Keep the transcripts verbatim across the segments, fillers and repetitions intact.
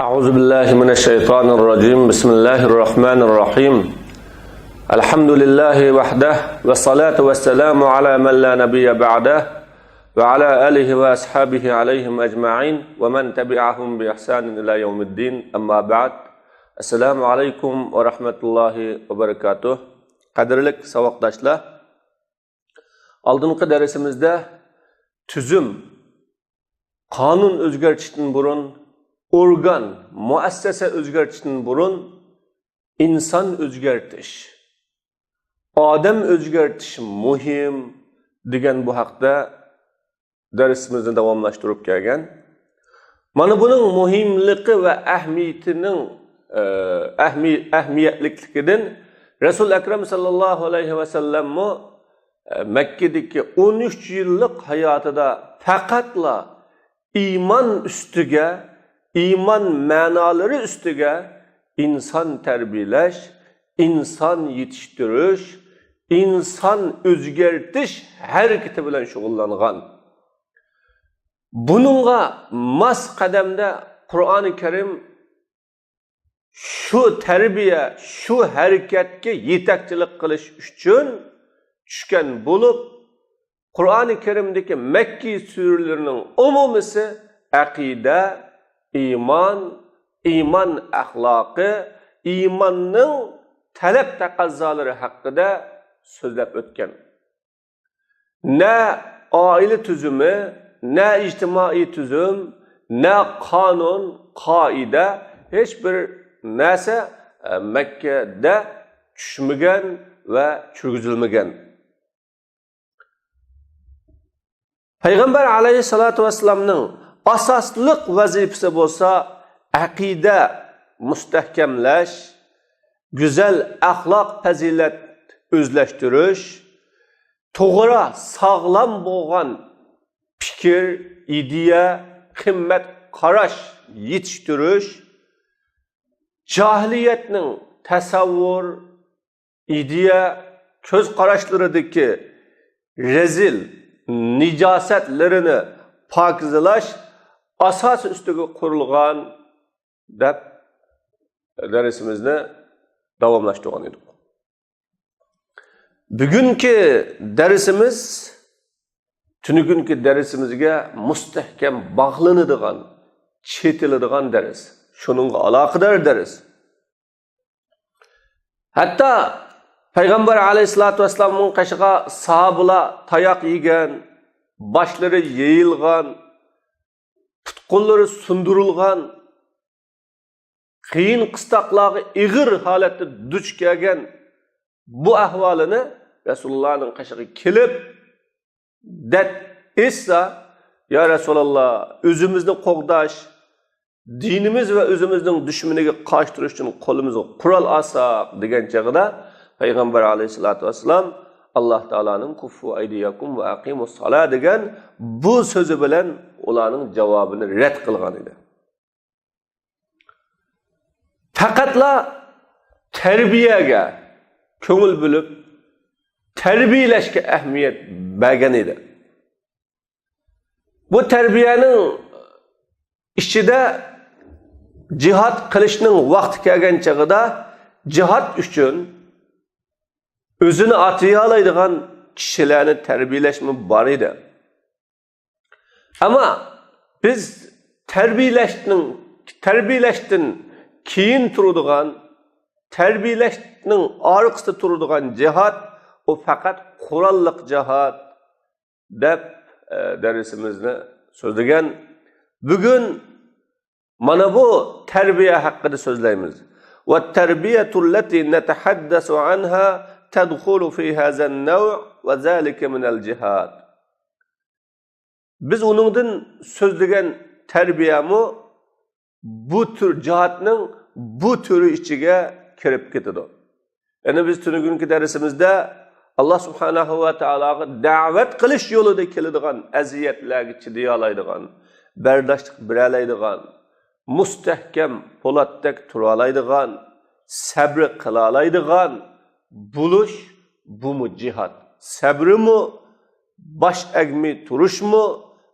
أعوذ بالله من الشيطان الرجيم. بسم الله الرحمن الرحيم. الحمد لله وحده والصلاة والسلام على من لا نبي بعده وعلى آله وأصحابه عليهم أجمعين ومن تبعهم بإحسان إلى يوم الدين. أما بعد. السلام عليكم ورحمة الله وبركاته. قەدىرلىك ساۋاقداشلار، ئالدىنقى دەرسىمىزدە تۈزۈم، قانۇن ئۆزگەرتىشتىن بۇرۇن، ئورگان، مۇئەسسەسە ئۆزگەرتىشتىن بۇرۇن ئىنسان ئۆزگەرتىش، ئادەم ئۆزگەرتىش مۇھىم دېگەن بۇ ھەقتە دەرسىمىزنى داۋاملاشتۇرۇپ كەلگەن. مانا بۇنىڭ مۇھىملىقى ۋە ئەھمىيىتىنىڭ، ئە، ئەھمىي-، ئەھمىيەتلىكلىكىدىن رەسۇل ئەكرەم ساللاللاھۇ ئەلەيھى ۋەسەللەممۇ، ئە، مەككىدىكى ئون ئۈچ يىللىق ھاياتىدا پەقەتلا ئىمان ئۈستىگە، ئىمان مەنالىرى ئۈستىگە ئىنسان تەربىيەلەش، ئىنسان يېتىشتۈرۈش، ئىنسان ئۆزگەرتىش ھەرىكىتى بىلەن شۇغۇللانغان. بۇنىڭغا ماس قەدەمدە قۇرئانى كەرىم شۇ تەربىيە، شۇ ھەرىكەتكە يېتەكچىلىك قىلىش ئۈچۈن چۈشكەن بولۇپ، قۇرئانى كەرىمدىكى مەككى سۈرىلىرىنىڭ ئومۇمىسى ئەقىدە، ئىمان، ئىمان ئەخلاقى، ئىماننىڭ تەلەپ تەقەززالىرى ھەققىدە سۆزلەپ ئۆتكەن. نە ئائىلە تۈزۈمى، نە ئىجتىمائىي تۈزۈم، نە قانۇن، قائىدە، ھېچ بىر نەرسە، ئە، مەككىدە چۈشمىگەن ۋە چۈشۈرگۈزۈلمىگەن. پەيغەمبەر ئەلەيھىسسالاتۇ ۋەسسالامنىڭ ئاساسلىق ۋەزىپىسى بولسا ئەقىدە مۇستەھكەملەش، گۈزەل ئەخلاق پەزىلەت ئۆزلەشتۈرۈش، توغرا، ساغلام بولغان پىكىر، ئىدىيە، قىممەت قاراش يېتىشتۈرۈش، جاھىلىيەتنىڭ تەسەۋۋۇر، ئىدىيە، كۆز قاراشلىرىدىكى رەزىل نىجاسەتلىرىنى پاكىزلاش ئاساسى ئۈستىگە قۇرۇلغان دەپ دەرسىمىزنى داۋاملاشتۇرغان ئىدۇق. بۈگۈنكى دەرسىمىز تۈنۈگۈنكى دەرسىمىزگە مۇستەھكەم باغلىنىدىغان، چېتىلىدىغان دەرس. شۇنىڭغا ئالاقىدار دەرس. ھەتتا پەيغەمبەر ئەلەيھىسسالاتۇ ۋەسسالامنىڭ قېشىغا ساھابىلار تاياق يېگەن، باشلىرى يېيىلغان، پۇت-قوللىرى سۇندۇرۇلغان، قىيىن-قىستاقلارغا ئېغىر ھالەتتە دۇچ كەلگەن بۇ ئەھۋالىنى رەسۇلۇللانىڭ قېشىغا كېلىپ، دەرد ئېيتسا، يا رەسۇلاللا، ئۆزىمىزنى قوغداش، دىنىمىز ۋە ئۆزىمىزنىڭ دۈشمىنىگە قارشى تۇرۇش ئۈچۈن قولىمىزغا قورال ئالساق، دېگەن چېغىدا پەيغەمبەر ئەلەيھىسسالاتۇ ۋەسسالام ئاللا تائالانىڭ كۇففۇ ئەيدىيەكۇم ۋە ئەقىمۇس سالا دېگەن بۇ سۆزى بىلەن ئۇلارنىڭ جاۋابىنى رەت قىلغان ئىدى. پەقەتلا تەربىيەگە كۆڭۈل بۆلۈپ، تەربىيەلەشكە ئەھمىيەت بەرگەن ئىدى. بۇ تەربىيەنىڭ ئىچىدە جىھاد قىلىشنىڭ ۋاقتى كەلگەن چېغىدا جىھاد ئۈچۈن ئۆزىنى ئاتىيالايدىغان كىشىلەرنى تەربىيەلەشمۇ بار ئىدى. ئەمما بىز تەربىيەلەشنىڭ، تەربىيەلەشتىن كېيىن تۇرىدىغان، تەربىيەلەشنىڭ ئارقىسىدا تۇرىدىغان جىھاد، ئۇ پەقەت قوراللىق جىھاد دەپ، ئە، دەرسىمىزنى سۆزلىگەن. بۈگۈن مانا بۇ تەربىيە ھەققىدە سۆزلەيمىز. والتربية التي نتحدث عنها تدخل في هذا النوع وذلك من الجهاد. بىز ئۇنىڭدىن سۆزلىگەن تەربىيەمۇ بۇ تۈر جىھادنىڭ بۇ تۈرى ئىچىگە كىرىپ كېتىدۇ. يەنى بىز تۈنۈگۈنكى دەرسىمىزدە ئاللا سۇبھانەھۇ ۋە تائالاغا دەۋەت قىلىش يولىدا كېلىدىغان ئەزىيەتلەرگە چىدىيالايدىغان، بەرداشلىق بېرەلەيدىغان، مۇستەھكەم پولاتتەك تۇرالايدىغان، سەبرى قىلالايدىغان بولۇش، بۇمۇ جىھاد. سەبرىمۇ، باش ئەگمەي تۇرۇشمۇ،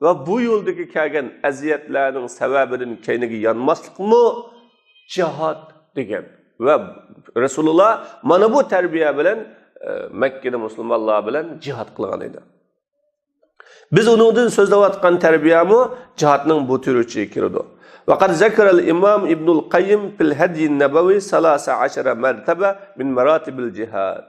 ۋە بۇ يولدىكى كەلگەن ئەزىيەتلەرنىڭ سەۋەبىدىن كەينىگە يانماسلىقمۇ جىھاد دېگەن. ۋە رەسۇلۇللا مانا بۇ تەربىيە بىلەن، ئە، مەككىدە مۇسۇلمانلار بىلەن جىھاد قىلغان ئىدى. بىز ئۇنىڭدىن سۆزلەۋاتقان تەربىيەمۇ جىھادنىڭ بۇ تۈرى ئىچىگە كىرىدۇ. وقد ذكر الإمام ابن القيم في الهدي النبوي ثلاث عشر مرتبة من مراتب الجهاد.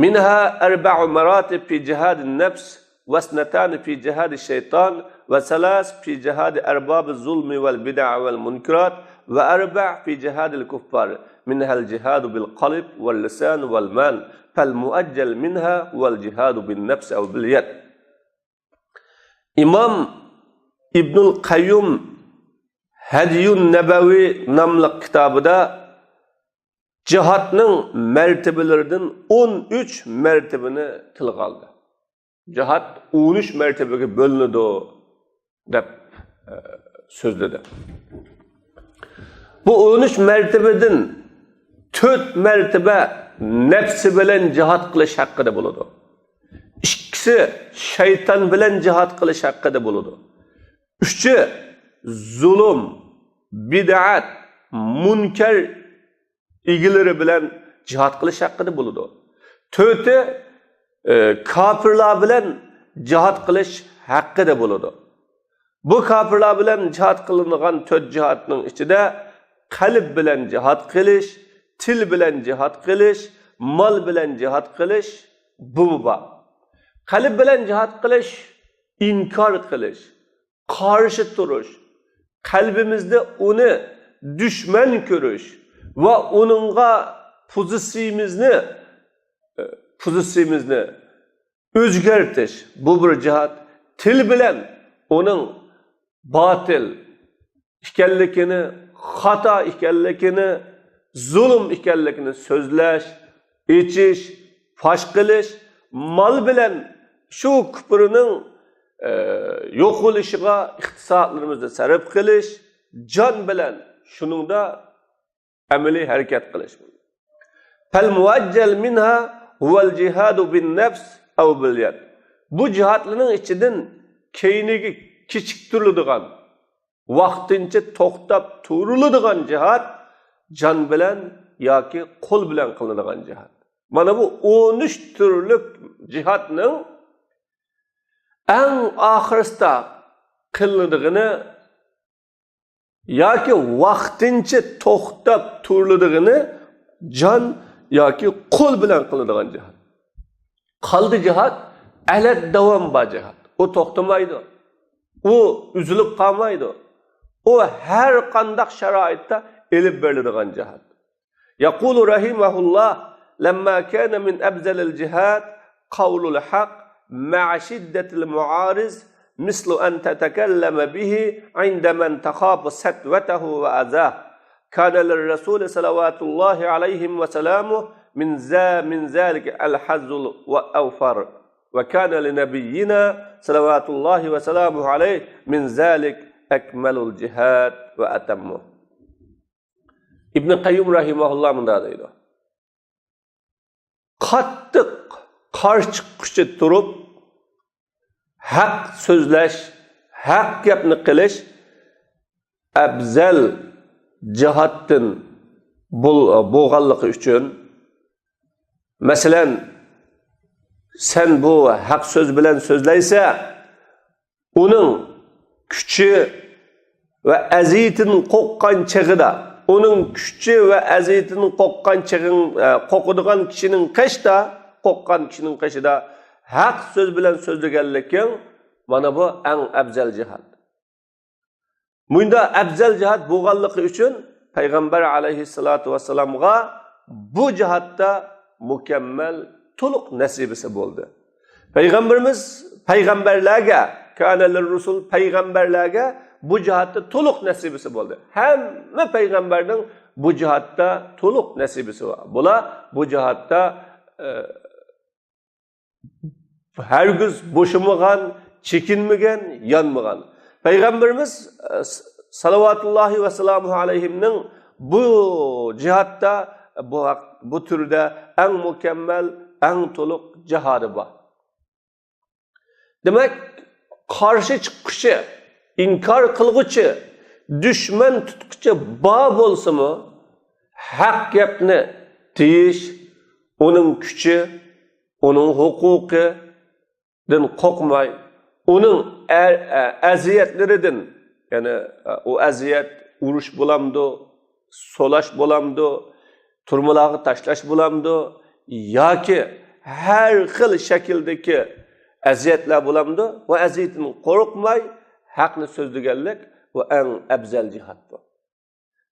منها أربع مراتب في جهاد النفس، واثنتان في جهاد الشيطان، وثلاث في جهاد أرباب الظلم والبدع والمنكرات، وأربع في جهاد الكفار، منها الجهاد بالقلب واللسان والمال، فالمؤجل منها هو الجهاد بالنفس أو باليد. ئىمام ئىبنۇل قەييۇم ھەديۇن نەبەۋى ناملىق كىتابىدا جىھادنىڭ مەرتىبىلىرىدىن ئون ئۈچ مەرتىبىنى تىلغا ئالدى. جىھاد ئون ئۈچ مەرتىبىگە بۆلۈنىدۇ، دەپ، ئە، سۆزلىدى. بۇ ئون ئۈچ مەرتىبىدىن تۆت مەرتىبە نەپسى بىلەن جىھاد قىلىش ھەققىدە بولىدۇ. ئىككىسى شەيتان بىلەن جىھاد قىلىش ھەققىدە بولىدۇ. ئۈچى زۇلۇم، بىدئەت، مۇنكەر ئىگىلىرى بىلەن جىھاد قىلىش ھەققىدە بولىدۇ. تۆتى، ئى، كاپىرلار بىلەن جىھاد قىلىش ھەققىدە بولىدۇ. بۇ كاپىرلار بىلەن جىھاد قىلىنغان تۆت جىھادنىڭ ئىچىدە قەلب بىلەن جىھاد قىلىش، تىل بىلەن جىھاد قىلىش، مال بىلەن جىھاد قىلىش، بۇمۇ بار. قەلب بىلەن جىھاد قىلىش، ئىنكار قىلىش، قارشى تۇرۇش، قەلبىمىزدە ئۇنى دۈشمەن كۆرۈش ۋە ئۇنىڭغا پوزىتسىيىمىزنى، پوزىتسىيىمىزنى ئۆزگەرتىش، بۇ بىر جىھاد. تىل بىلەن ئۇنىڭ باتىل ئىكەنلىكىنى، خاتا ئىكەنلىكىنى، زۇلۇم ئىكەنلىكىنى سۆزلەش، ئېچىش، پاش قىلىش، مال بىلەن شۇ كۇپرىنىڭ، ئە، يوقىلىشىغا ئىقتىسادلىرىمىزنى سەرپ قىلىش، جان بىلەن شۇنىڭدا ئەمەلىي ھەرىكەت قىلىش. فالمؤجل منها هو الجهاد بالنفس أو باليد. بۇ جىھادلارنىڭ ئىچىدىن كەينىگە كېچىكتۈرۈلىدىغان، ۋاقتىنچە توختاپ تۇرۇلىدىغان جىھاد جان بىلەن ياكى قول بىلەن قىلىنىدىغان جىھاد. مانا بۇ ئون ئۈچ تۈرلۈك جىھادنىڭ ئەڭ ئاخىرسىدا قىلىنىدىغىنى ياكى ۋاقتىنچە توختاپ تۇرۇلىدىغىنى جان ياكى قول بىلەن قىلىدىغان جىھاد. قالدى جىھاد، ئەلەت داۋام بار جىھاد. ئۇ توختىمايدۇ. ئۇ ئۈزۈلۈپ قالمايدۇ. ئۇ ھەر قانداق شارائىتتا ئېلىپ بېرىلىدىغان جىھاد. يقول رحمه الله: لما كان من أفضل الجهاد قول الحق مع شدة المعارض، مثل أن تتكلم به عند من تخاف سطوته وأذاه. كان للرسول صلوات الله عليهم وسلامه من ذا-، من ذلك الحظ الأوفر، وكان لنبينا صلوات الله وسلامه عليه من ذلك أكمل الجهاد وأتمه. ئىبنى قەييۇم رەھىمەھۇللا مۇنداق دەيدۇ: قاتتىق قارشى چىققۇچى تۇرۇپ، ھەق سۆزلەش، ھەق گەپنى قىلىش ئەپزەل جىھادتىن بول-، بولغانلىقى ئۈچۈن، مەسىلەن، سەن بۇ ھەق سۆز بىلەن سۆزلەيسە، ئۇنىڭ كۈچى ۋە ئەزىيىتىدىن قورققان چېغىدا، ئۇنىڭ كۈچى ۋە ئەزىيىتىدىن قورققان چېغىڭ، ئە، قورقىدىغان كىشىنىڭ قېشىدا، قورققان كىشىنىڭ قېشىدا ھەق سۆز بىلەن سۆزلىگەنلىكىڭ، مانا بۇ ئەڭ ئەپزەل جىھاد. مۇنداق ئەپزەل جىھاد بولغانلىقى ئۈچۈن پەيغەمبەر ئەلەيھىسسالاتۇ ۋەسسالامغا بۇ جىھادتا مۇكەممەل، تولۇق نەسىبىسى بولدى. پەيغەمبىرىمىز پەيغەمبەرلەرگە، كانە لىررۇسۇل، پەيغەمبەرلەرگە بۇ جىھادتا تولۇق نەسىبىسى بولدى. ھەممە پەيغەمبەرنىڭ بۇ جىھادتا تولۇق نەسىبىسى بار. بۇلار بۇ جىھادتا، ئە، ھەرگىز بوشىمىغان، چېكىنمىگەن، يانمىغان. پەيغەمبىرىمىز، ئە، س-، سالىۋاتۇللاھى ۋەسالامۇھۇ ئەلەيھىمنىڭ بۇ جىھادتا، بۇ ھەق-، بۇ تۈردە ئەڭ مۇكەممەل، ئەڭ تولۇق جىھادى بار. دېمەك، قارشى چىققۇچى، ئىنكار قىلغۇچى، دۈشمەن تۇتقۇچى بار بولسىمۇ، ھەق گەپنى دېيىش، ئۇنىڭ كۈچى، ئۇنىڭ ھوقۇقىدىن قورقماي، ئۇنىڭ ئە-، ئە-، ئەزىيەتلىرىدىن، يەنى، ئۇ ئەزىيەت ئۇرۇش بولامدۇ، سولاش بولامدۇ، تۈرمىلەرگە تاشلاش بولامدۇ ياكى ھەر خىل شەكىلدىكى ئەزىيەتلەر بولامدۇ؟ ئۇ ئەزىيەتتىن قورقماي ھەقنى سۆزلىگەنلىك، ئۇ ئەڭ ئەپزەل جىھاد بۇ.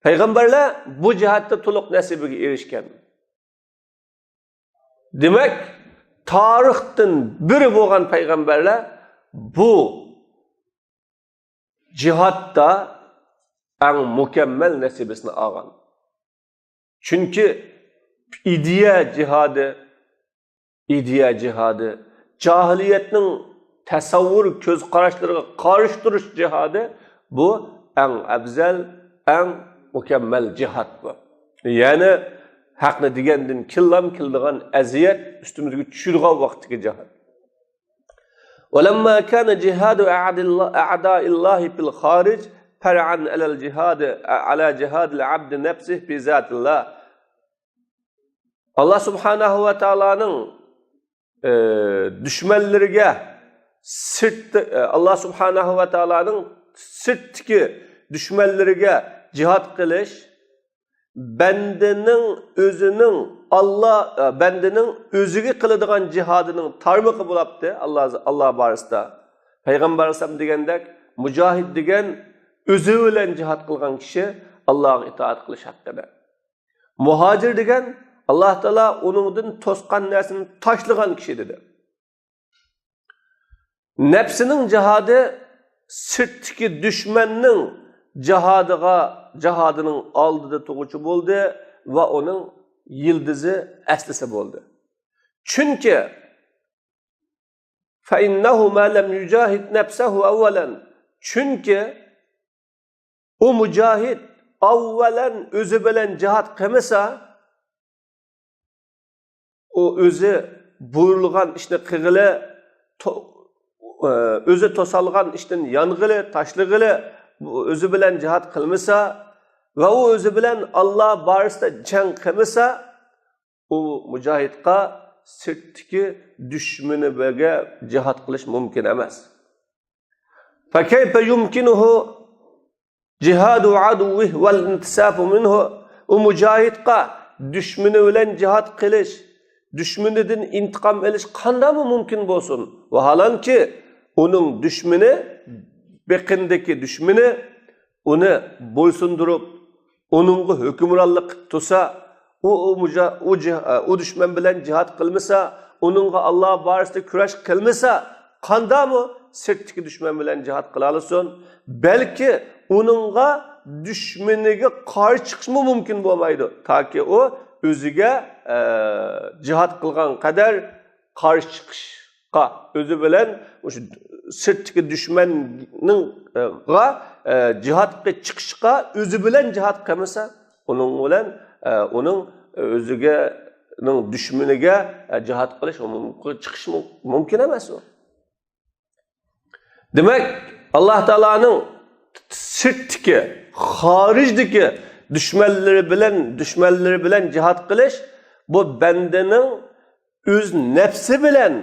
پەيغەمبەرلەر بۇ جىھادتا تولۇق نەسىبىگە ئېرىشكەن. دېمەك، تارىختىن بىرى بولغان پەيغەمبەرلەر بۇ جىھادتا ئەڭ مۇكەممەل نەسىبىسىنى ئالغان. چۈنكى ئىدىيە جىھادى، ئىدىيە جىھادى، جاھىلىيەتنىڭ تەسەۋۋۇر، كۆز قاراشلىرىغا قارشى تۇرۇش جىھادى، بۇ ئەڭ ئەپزەل، ئەڭ مۇكەممەل جىھاد بۇ. يەنى ھەقنى دېگەندىن كېيىنلا كېلىدىغان ئەزىيەت، ئۈستىمىزگە چۈشىدىغان ۋاقىتتىكى جىھاد. ولما كان جهاد أعد-، أعداء الله في الخارج فرعا على الجهاد، على جهاد العبد نفسه في ذات الله. ئاللا سۇبھانەھۇ ۋە تائالانىڭ، ئى، دۈشمەنلىرىگە سىرت-، ئى، ئاللا سۇبھانەھۇ ۋە تائالانىڭ سىرتتىكى دۈشمەنلىرىگە جىھاد قىلىش، بەندىنىڭ ئۆزىنىڭ ئاللا، بەندىنىڭ ئۆزىگە قىلىدىغان جىھادىنىڭ تارمىقى بولاپتى. ئاللا، ئاللا بارىسىدا. پەيغەمبەر ئەلەيھىسسالام دېگەندەك، مۇجاھىد دېگەن ئۆزى بىلەن جىھاد قىلغان كىشى ئاللاغا ئىتائەت قىلىش ھەققىدە. مۇھاجىر دېگەن ئاللا تائالا ئۇنىڭدىن توسقان نەرسىنى تاشلىغان كىشى دېدى. نەپسىنىڭ جىھادى سىرتتىكى دۈشمەننىڭ جىھادىغا، جىھادىنىڭ ئالدىدا تۇرغۇچى بولدى ۋە ئۇنىڭ يىلدىزى، ئەسلىسى بولدى. چۈنكى فإنه ما لم يجاهد نفسه أولا. چۈنكى ئۇ مۇجاھىد ئاۋۋالەن ئۆزى بىلەن جىھاد قىلمىسا، ئۇ ئۆزى بۇيرۇلغان ئىشنى قىلغىلى، تو-، ئۆزى توسالغان ئىشتىن يانغىلى، تاشلىغىلى، ئۆزى بىلەن جىھاد قىلمىسا ۋە ئۇ ئۆزى بىلەن ئاللا بارىسىدا جەڭ قىلمىسا، ئۇ مۇجاھىدقا سىرتتىكى دۈشمىنىگە جىھاد قىلىش مۇمكىن ئەمەس. فكيف يمكنه جهاد عدوه والانتصاف منه. ئۇ مۇجاھىدقا دۈشمىنى بىلەن جىھاد قىلىش، دۈشمىنىدىن ئىنتىقام ئېلىش قانداقمۇ مۇمكىن بولسۇن؟ ۋاھالەنكى، ئۇنىڭ دۈشمىنى، بېقىندىكى دۈشمىنى ئۇنى بويسۇندۇرۇپ، ئۇنىڭغا ھۆكۈمرانلىق قىلىپ تۇرسا، ئۇ، ئۇ مۇجا-، ئۇ جىھ-، ئۇ دۈشمەن بىلەن جىھاد قىلمىسا، ئۇنىڭغا ئاللا بارىسىدا كۈرەش قىلمىسا، قانداقمۇ سىرتتىكى دۈشمەن بىلەن جىھاد قىلالىسۇن؟ بەلكى ئۇنىڭغا دۈشمىنىگە قارشى چىقىشمۇ مۇمكىن بولمايدۇ. تاكى ئۇ ئۆزىگە، ئە، جىھاد قىلغان قەدەر قارشى چىقىشقا، ئۆزى بىلەن مۇشۇ سىرتتىكى دۈشمەننىڭ، ئە، غا، ئە، جىھادقا چىقىشقا ئۆزى بىلەن جىھاد قىلمىسا، ئۇنىڭ بىلەن، ئە، ئۇنىڭ ئۆزىگە، نىڭ دۈشمىنىگە، ئە، جىھاد قىلىش، مۇمكىن، چىقىش مۇ-، مۇمكىن ئەمەس ئۇ. دېمەك، ئاللا تائالانىڭ سىرتتىكى، خارىجدىكى دۈشمەنلىرى بىلەن، دۈشمەنلىرى بىلەن جىھاد قىلىش، بۇ بەندىنىڭ ئۆز نەپسى بىلەن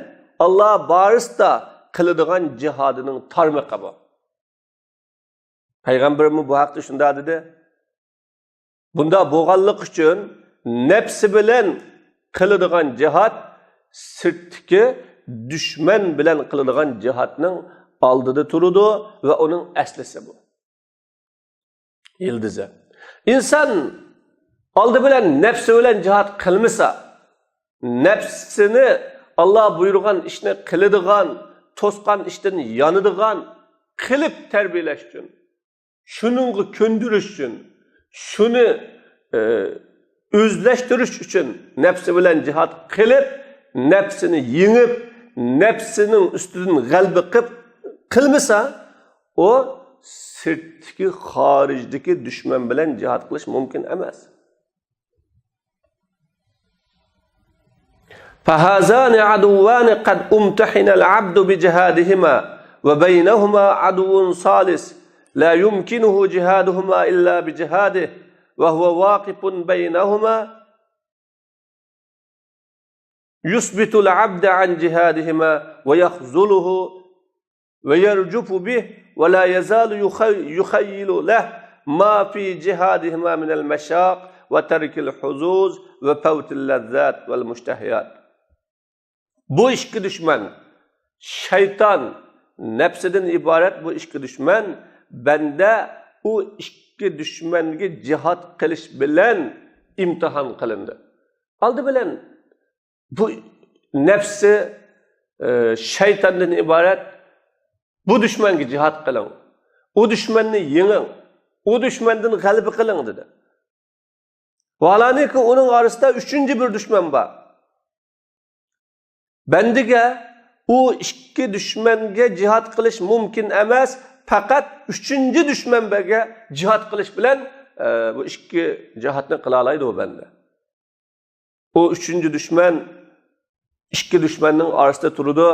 ئاللا بارىسىدا قىلىدىغان جىھادىنىڭ تارمىقى بۇ. پەيغەمبىرىمۇ بۇ ھەقتە شۇنداق دېدى. بۇنداق بولغانلىقى ئۈچۈن نەپسى بىلەن قىلىدىغان جىھاد سىرتتىكى دۈشمەن بىلەن قىلىدىغان جىھادنىڭ ئالدىدا تۇرىدۇ ۋە ئۇنىڭ ئەسلىسى بۇ. يىلدىزى. ئىنسان ئالدى بىلەن نەپسى بىلەن جىھاد قىلمىسا، نەپسىنى ئاللا بۇيرۇغان ئىشنى قىلىدىغان، توسقان ئىشتىن يانىدىغان قىلىپ تەربىيەلەش ئۈچۈن، شۇنىڭغا كۆندۈرۈش ئۈچۈن، شۇنى، ئى، ئۆزلەشتۈرۈش ئۈچۈن نەپسى بىلەن جىھاد قىلىپ، نەپسىنى يېڭىپ، نەپسىنىڭ ئۈستىدىن غەلىبە قىلىپ قىلمىسا، ئۇ سىرتتىكى، خارىجدىكى دۈشمەن بىلەن جىھاد قىلىش مۇمكىن ئەمەس. فهذان عدوان قد امتحن العبد بجهادهما، وبينهما عدو ثالث لا يمكنه جهادهما إلا بجهاده، وهو واقف بينهما، يثبت العبد عن جهادهما ويخذله ويرجف به، ولا يزال يخي-، يخيل له ما في جهادهما من المشاق وترك الحظوظ وفوت اللذات والمشتهيات. بۇ ئىككى دۈشمەن، شەيتان، نەپسىدىن ئىبارەت بۇ ئىككى دۈشمەن، بەندە ئۇ ئىككى دۈشمەنگە جىھاد قىلىش بىلەن ئىمتىھان قىلىندى. ئالدى بىلەن بۇ نەپسى، ئى، شەيتاندىن ئىبارەت بۇ دۈشمەنگە جىھاد قىلىڭ. ئۇ دۈشمەننى يېڭىڭ. ئۇ دۈشمەندىن غەلىبە قىلىڭ، دېدى. ۋاھالەنكى، ئۇنىڭ ئارىسىدا ئۈچىنچى بىر دۈشمەن بار. بەندىگە ئۇ ئىككى دۈشمەنگە جىھاد قىلىش مۇمكىن ئەمەس، پەقەت ئۈچىنچى دۈشمەنگە جىھاد قىلىش بىلەن، ئە، بۇ ئىككى جىھادنى قىلالايدۇ ئۇ بەندە. ئۇ ئۈچىنچى دۈشمەن ئىككى دۈشمەننىڭ ئارىسىدا تۇرىدۇ.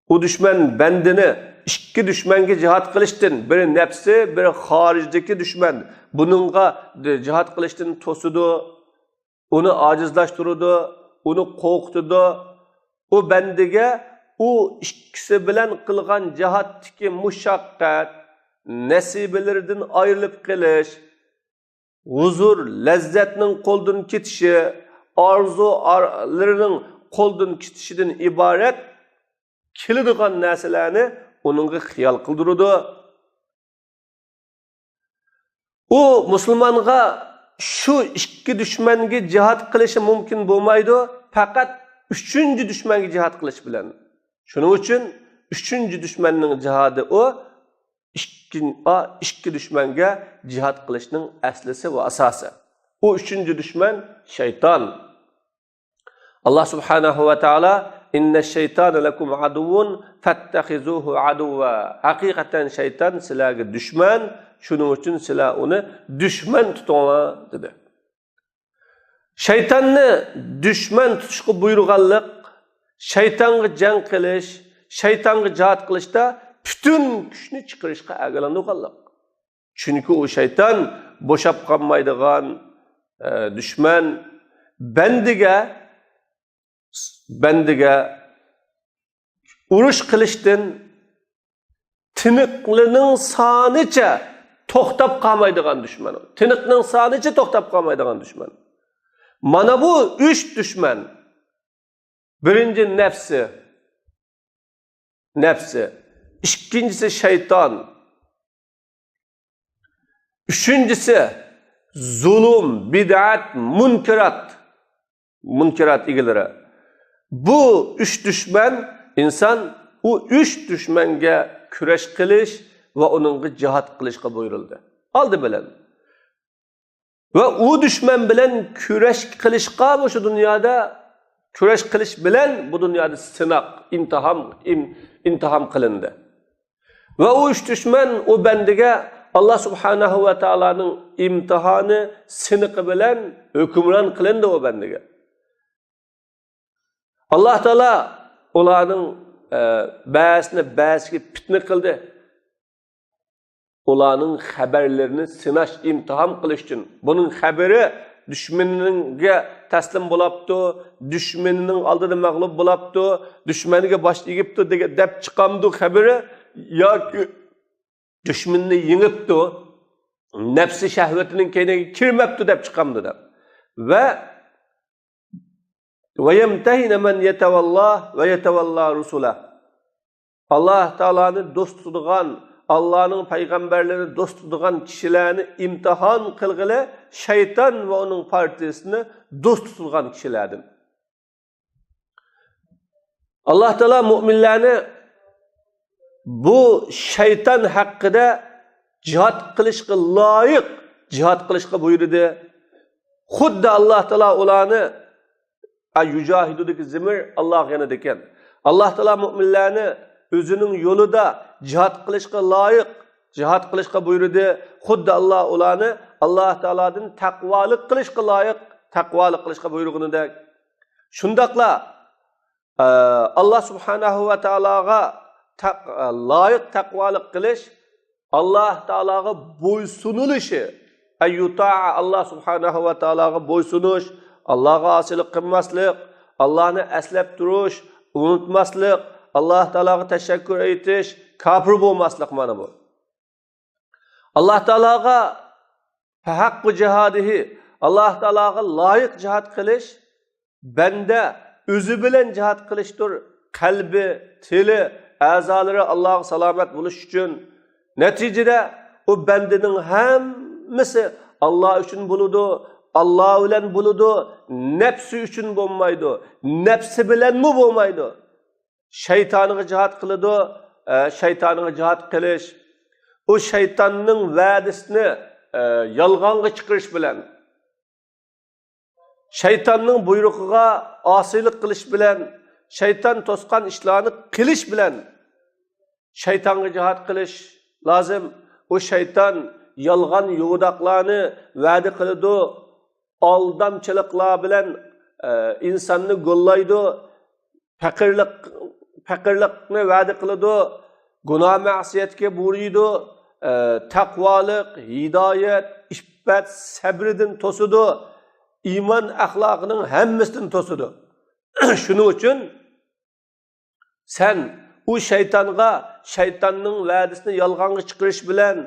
ئۇ دۈشمەن بەندىنى ئىككى دۈشمەنگە جىھاد قىلىشتىن، بىرى نەپسى، بىرى خارىجدىكى دۈشمەن، بۇنىڭغا جىھاد قىلىشتىن توسىدۇ، ئۇنى ئاجىزلاشتۇرىدۇ، ئۇنى قورقۇتىدۇ. ئۇ بەندىگە ئۇ ئىككىسى بىلەن قىلغان جىھادتىكى مۇشەققەت، نەسىبىلىرىدىن ئايرىلىپ قېلىش، ھۇزۇر، لەززەتنىڭ قولدىن كېتىشى، ئارزۇلىرىنىڭ قولدىن كېتىشىدىن ئىبارەت كېلىدىغان نەرسىلەرنى ئۇنىڭغا خىيال قىلدۇرىدۇ. ئۇ مۇسۇلمانغا شۇ ئىككى دۈشمەنگە جىھاد قىلىشى مۇمكىن بولمايدۇ، پەقەت ئۈچىنچى دۈشمەنگە جىھاد قىلىش بىلەن. شۇنىڭ ئۈچۈن ئۈچىنچى دۈشمەننىڭ جىھادى ئۇ ئىككى، ئا، ئىككى دۈشمەنگە جىھاد قىلىشنىڭ ئەسلىسى ۋە ئاساسى. ئۇ ئۈچىنچى دۈشمەن شەيتان. ئاللا سۇبھانەھۇ ۋە تائالا، «ئىننەششەيتانە لەكۇم ئادۇۋۋۇن فەتتەخىزۇھۇ ئادۇۋۋا.» ھەقىقەتەن شەيتان سىلەرگە دۈشمەن، شۇنىڭ ئۈچۈن سىلەر ئۇنى دۈشمەن تۇتۇڭلار، دېدى. شەيتاننى دۈشمەن تۇتۇشقا بۇيرۇغانلىق، شەيتانغا جەڭ قىلىش، شەيتانغا جىھاد قىلىشتا پۈتۈن كۈچنى چىقىرىشقا ئاگاھلاندۇرغانلىق. چۈنكى ئۇ شەيتان بوشاپ قالمايدىغان، ئە، دۈشمەن، بەندىگە، بەندىگە ئۇرۇش قىلىشتىن تىنىقلىنىڭ سانىچە توختاپ قالمايدىغان دۈشمەن. تىنىقنىڭ سانىچە توختاپ قالمايدىغان دۈشمەن. مانا بۇ ئۈچ دۈشمەن. بىرىنچى نەپسى. نەپسى. ئىككىنچىسى شەيتان. ئۈچىنچىسى زۇلۇم، بىدئەت، مۇنكىرات. مۇنكىرات ئىگىلىرى. بۇ ئۈچ دۈشمەن، ئىنسان ئۇ ئۈچ دۈشمەنگە كۈرەش قىلىش ۋە ئۇنىڭغا جىھاد قىلىشقا بۇيرۇلدى. ئالدى بىلەن. ۋە ئۇ دۈشمەن بىلەن كۈرەش قىلىشقا مۇشۇ دۇنيادا كۈرەش قىلىش بىلەن بۇ دۇنيادا سىناق، ئىمتىھان، ئىم-، ئىمتىھان قىلىندى. ۋە ئۇ ئۈچ دۈشمەن ئۇ بەندىگە ئاللا سۇبھانەھۇ ۋە تائالانىڭ ئىمتىھانى، سىنىقى بىلەن ھۆكۈمران قىلىندى ئۇ بەندىگە. ئاللا تائالا ئۇلارنىڭ، ئە، بەزىسىنى بەزىسىگە پىتنە قىلدى. ئۇلارنىڭ خەۋەرلىرىنى سىناش، ئىمتىھان قىلىش ئۈچۈن. بۇنىڭ خەۋىرى دۈشمىنىگە تەسلىم بولاپتۇ، دۈشمىنىنىڭ ئالدىدا مەغلۇپ بولاپتۇ، دۈشمەنگە باش ئېگىپتۇ دېگەن، دەپ چىقامدۇ خەۋىرى، ياكى دۈشمىنىنى يېڭىپتۇ، نەپسى شەھۋىتىنىڭ كەينىگە كىرمەپتۇ دەپ چىقامدۇ دەپ. ۋە «ۋەيەمتەھىنە مەن يەتەۋەللا ۋە يەتەۋەللا رۇسۇلە». ئاللا تائالانى دوست تۇتىدىغان، ئاللانىڭ پەيغەمبەرلىرىنى دوست تۇتىدىغان كىشىلەرنى ئىمتىھان قىلغىلى، شەيتان ۋە ئۇنىڭ پارتىيىسىنى دوست تۇتىدىغان كىشىلەردىن. ئاللا تائالا مۆمىنلەرنى بۇ شەيتان ھەققىدە جىھاد قىلىشقا لايىق، جىھاد قىلىشقا بۇيرۇدى. خۇددى ئاللا تائالا ئۇلارنى، ئە، يۇجاھىدۇدىكى زىمىر ئاللاغا يانىدىكەن. ئاللا تائالا مۆمىنلەرنى ئۆزىنىڭ يولىدا جىھاد قىلىشقا لايىق، جىھاد قىلىشقا بۇيرۇدى. خۇددى ئاللا ئۇلارنى ئاللا تائالادىن تەقۋالىق قىلىشقا لايىق، تەقۋالىق قىلىشقا بۇيرۇغىنىدەك. شۇنداقلا، ئە، ئاللا سۇبھانەھۇ ۋە تائالاغا تەق-، ئە، لايىق تەقۋالىق قىلىش، ئاللا تائالاغا بويسۇنۇلۇشى، ئەن يۇتاء، ئاللا سۇبھانەھۇ ۋە تائالاغا بويسۇنۇش، ئاللاغا ئاسىيلىق قىلماسلىق، ئاللانى ئەسلەپ تۇرۇش، ئۇنتۇماسلىق، ئاللا تائالاغا تەشەككۈر ئېيتىش، كاپىر بولماسلىق، مانا بۇ. ئاللا تائالاغا فەھەققۇ جىھادىھى، ئاللا تائالاغا لايىق جىھاد قىلىش، بەندە ئۆزى بىلەن جىھاد قىلىشتۇر. قەلبى، تىلى، ئەزالىرى ئاللاغا سالامەت بولۇش ئۈچۈن. نەتىجىدە ئۇ بەندىنىڭ ھەممىسى ئاللا ئۈچۈن بولىدۇ، ئاللا بىلەن بولىدۇ، نەپسى ئۈچۈن بولمايدۇ، نەپسى بىلەنمۇ بولمايدۇ. شەيتانغا جىھاد قىلىدۇ، ئە، شەيتانغا جىھاد قىلىش، ئۇ شەيتاننىڭ ۋەدىسىنى، ئە، يالغانغا چىقىرىش بىلەن، شەيتاننىڭ بۇيرۇقىغا ئاسىيلىق قىلىش بىلەن، شەيتان توسقان ئىشلارنى قىلىش بىلەن شەيتانغا جىھاد قىلىش لازىم. ئۇ شەيتان يالغان يۇۋىداقلارنى ۋەدە قىلىدۇ، ئالدامچىلىقلار بىلەن، ئە، ئىنساننى گوللايدۇ، پەقىرلىق، پەقىرلىقنى ۋەدە قىلىدۇ، گۇناھ مەسىيەتكە بۇيرۇيدۇ، ئە، تەقۋالىق، ھىدايەت، ئىپپەت، سەبرىدىن توسىدۇ، ئىمان ئەخلاقىنىڭ ھەممىسىدىن توسىدۇ. شۇنىڭ ئۈچۈن سەن ئۇ شەيتانغا، شەيتاننىڭ ۋەدىسىنى يالغانغا چىقىرىش بىلەن،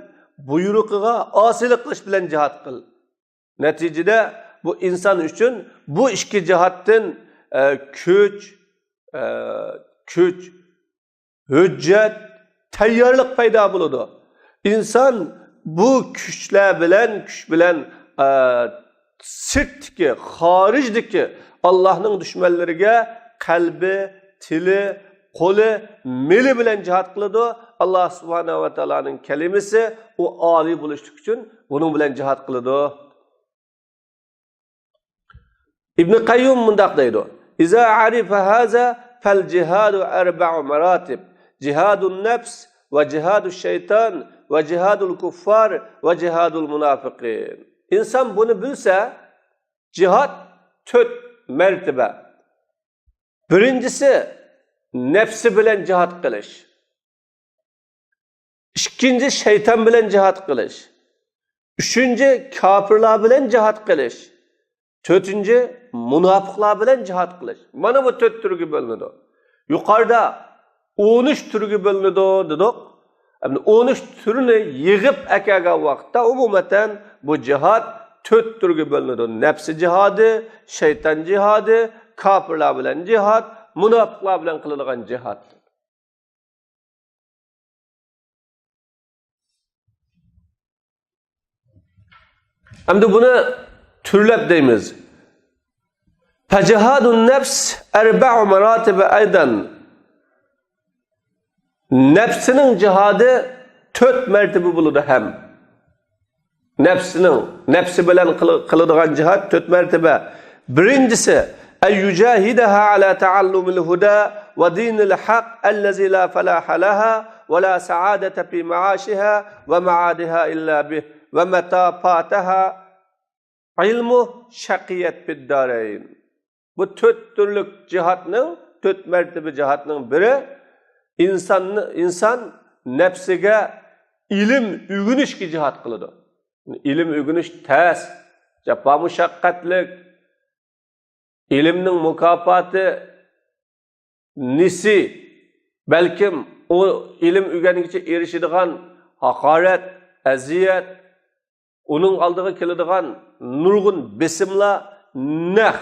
بۇيرۇقىغا ئاسىيلىق قىلىش بىلەن جىھاد قىل. نەتىجىدە بۇ ئىنسان ئۈچۈن بۇ ئىككى جىھادتىن، ئە، كۈچ، ئە، كۈچ، ھۆججەت، تەييارلىق پەيدا بولىدۇ. ئىنسان بۇ كۈچلەر بىلەن، كۈچ بىلەن، ئە، سىرتتىكى، خارىجدىكى ئاللاھنىڭ دۈشمەنلىرىگە قەلبى، تىلى، قولى، مېلى بىلەن جىھاد قىلىدۇ. ئاللاھ سۇبھانەھۇ ۋە تائالانىڭ كەلىمىسى ئۇ ئالىي بولۇشلۇق ئۈچۈن بۇنىڭ بىلەن جىھاد قىلىدۇ. ئىبنى قەييۇم مۇنداق دەيدۇ: إذا عرف هذا فالجهاد أربع مراتب، جهاد النفس وجهاد الشيطان وجهاد الكفار وجهاد المنافقين. ئىنسان بۇنى بىلسە، جىھاد تۆت مەرتىبە. بىرىنچىسى، نەپسى بىلەن جىھاد قىلىش. ئىككىنچى، شەيتان بىلەن جىھاد قىلىش. ئۈچىنچى، كاپىرلار بىلەن جىھاد قىلىش. تۆتىنچى، مۇناپىقلار بىلەن جىھاد قىلىش. مانا بۇ تۆت تۈرگە بۆلۈنىدۇ. يۇقىرىدا ئون ئۈچ تۈرگە بۆلۈنىدۇ دېدۇق. ئەمدى ئون ئۈچ تۈرنى يىغىپ ئەكەلگەن ۋاقىتتا، ئومۇمەن بۇ جىھاد تۆت تۈرگە بۆلۈنىدۇ. نەپسى جىھادى، شەيتان جىھادى، كاپىرلار بىلەن جىھاد، مۇناپىقلار بىلەن قىلىدىغان جىھاد. ئەمدى بۇنى تۈرلەپ دەيمىز. فجهاد النفس أربع مراتب أيضا. نەپسىنىڭ جىھادى تۆت مەرتىبە بولىدۇ ھەم. نەپسىنىڭ، نەپسى بىلەن قىل-، قىلىدىغان جىھاد تۆت مەرتىبە. بىرىنچىسى، أن يجاهدها على تعلم الهدى ودين الحق الذي لا فلاح لها ولا سعادة في معاشها ومعادها إلا به، ومتى فاتها علمه شقيت في الدارين. بۇ تۆت تۈرلۈك جىھادنىڭ، تۆت مەرتىبە جىھادنىڭ بىرى، ئىنساننى، ئىنسان نەپسىگە ئىلىم ئۆگىنىشكە جىھاد قىلىدۇ. ئىلىم ئۆگىنىش تەس، جاپا مۇشەققەتلىك، ئىلىمنىڭ مۇكاپاتى نېسى، بەلكىم ئۇ ئىلىم ئۆگەنگۈچى ئېرىشىدىغان ھاقارەت، ئەزىيەت، ئۇنىڭ ئالدىغا كېلىدىغان نۇرغۇن بېسىملار نەق،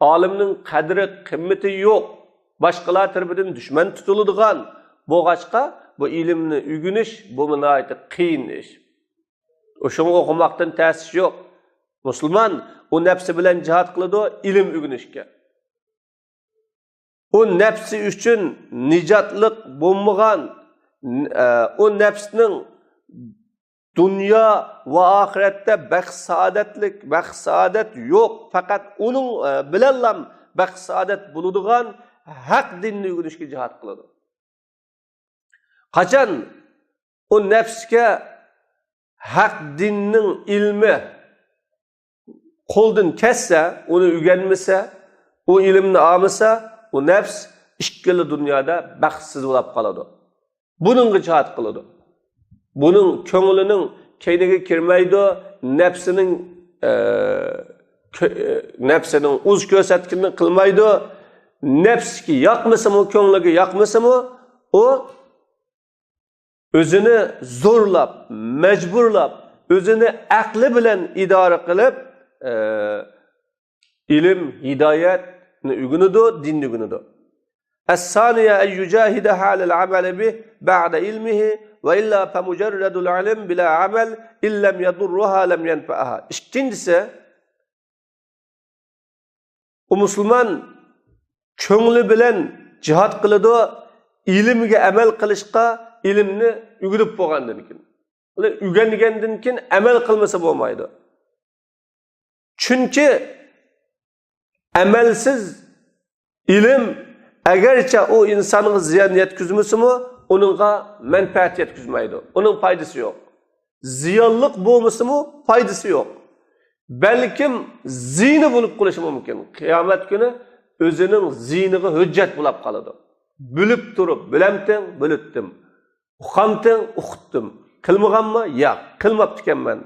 ئالىمنىڭ قەدرى قىممىتى يوق، باشقىلار تەرىپىدىن دۈشمەن تۇتۇلىدىغان بولغاچقا، بۇ ئىلىمنى ئۆگىنىش، بۇمۇ ناھايىتى قىيىن ئىش. شۇڭا ئوقۇماقتىن تەس ئىش يوق. مۇسۇلمان ئۇ نەپسى بىلەن جىھاد قىلىدۇ، ئىلىم ئۆگىنىشكە. ئۇ نەپسى ئۈچۈن نىجاتلىق بولمىغان، ئە، ئۇ نەپسنىڭ دۇنيا ۋە ئاخىرەتتە بەخت-سائادەتلىك، بەخت-سائادەت يوق، پەقەت ئۇنىڭ، ئە، بىلەنلا بەخت-سائادەت بولىدىغان ھەق دىننى ئۆگىنىشكە جىھاد قىلىدۇ. قاچان ئۇ نەپسكە ھەق دىننىڭ ئىلمى قولدىن كەتسە، ئۇنى ئۆگەنمىسە، ئۇ ئىلىمنى ئالمىسا، ئۇ نەپس ئىككىلا دۇنيادا بەختسىز بولۇپ قالىدۇ. بۇنىڭغا جىھاد قىلىدۇ. بۇنىڭ كۆڭلىنىڭ كەينىگە كىرمەيدۇ، نەپسىنىڭ، ئە، كۆ-، ئە، نەپسىنىڭ ئۇز كۆرسەتكىنىنى قىلمايدۇ. نەپسىگە ياقمىسىمۇ، كۆڭلىگە ياقمىسىمۇ، ئۇ ئۆزىنى زورلاپ، مەجبۇرلاپ، ئۆزىنى ئەقلى بىلەن ئىدارە قىلىپ، ئە، ئىلىم، ھىدايەتنى ئۆگىنىدۇ، دىننى ئۆگىنىدۇ. الثانية أن يجاهدها على العمل به بعد علمه، وإلا فمجرد العلم بلا عمل إن لم يضرها لم ينفعها. ئىككىنچىسى، ئۇ مۇسۇلمان كۆڭلى بىلەن جىھاد قىلىدۇ، ئىلىمگە ئەمەل قىلىشقا، ئىلىمنى ئۆگىنىپ بولغاندىن كېيىن. ئۆگەنگەندىن كېيىن ئەمەل قىلمىسا بولمايدۇ. چۈنكى ئەمەلسىز ئىلىم ئەگەرچە ئۇ ئىنسانغا زىيان يەتكۈزمىسىمۇ، ئۇنىڭغا مەنپەئەت يەتكۈزمەيدۇ. ئۇنىڭ پايدىسى يوق. زىيانلىق بولمىسىمۇ، پايدىسى يوق. بەلكىم زىيىنى بولۇپ قېلىشى مۇمكىن. قىيامەت كۈنى ئۆزىنىڭ زىيىنىغا ھۆججەت بولاپ قالىدۇ. بىلىپ تۇرۇپ بىلەمتىڭ، بىلىتتىم. ئۇقامتىڭ، ئۇقۇتتۇم. قىلمىغانما؟ ياق، قىلماپتىكەنمەن.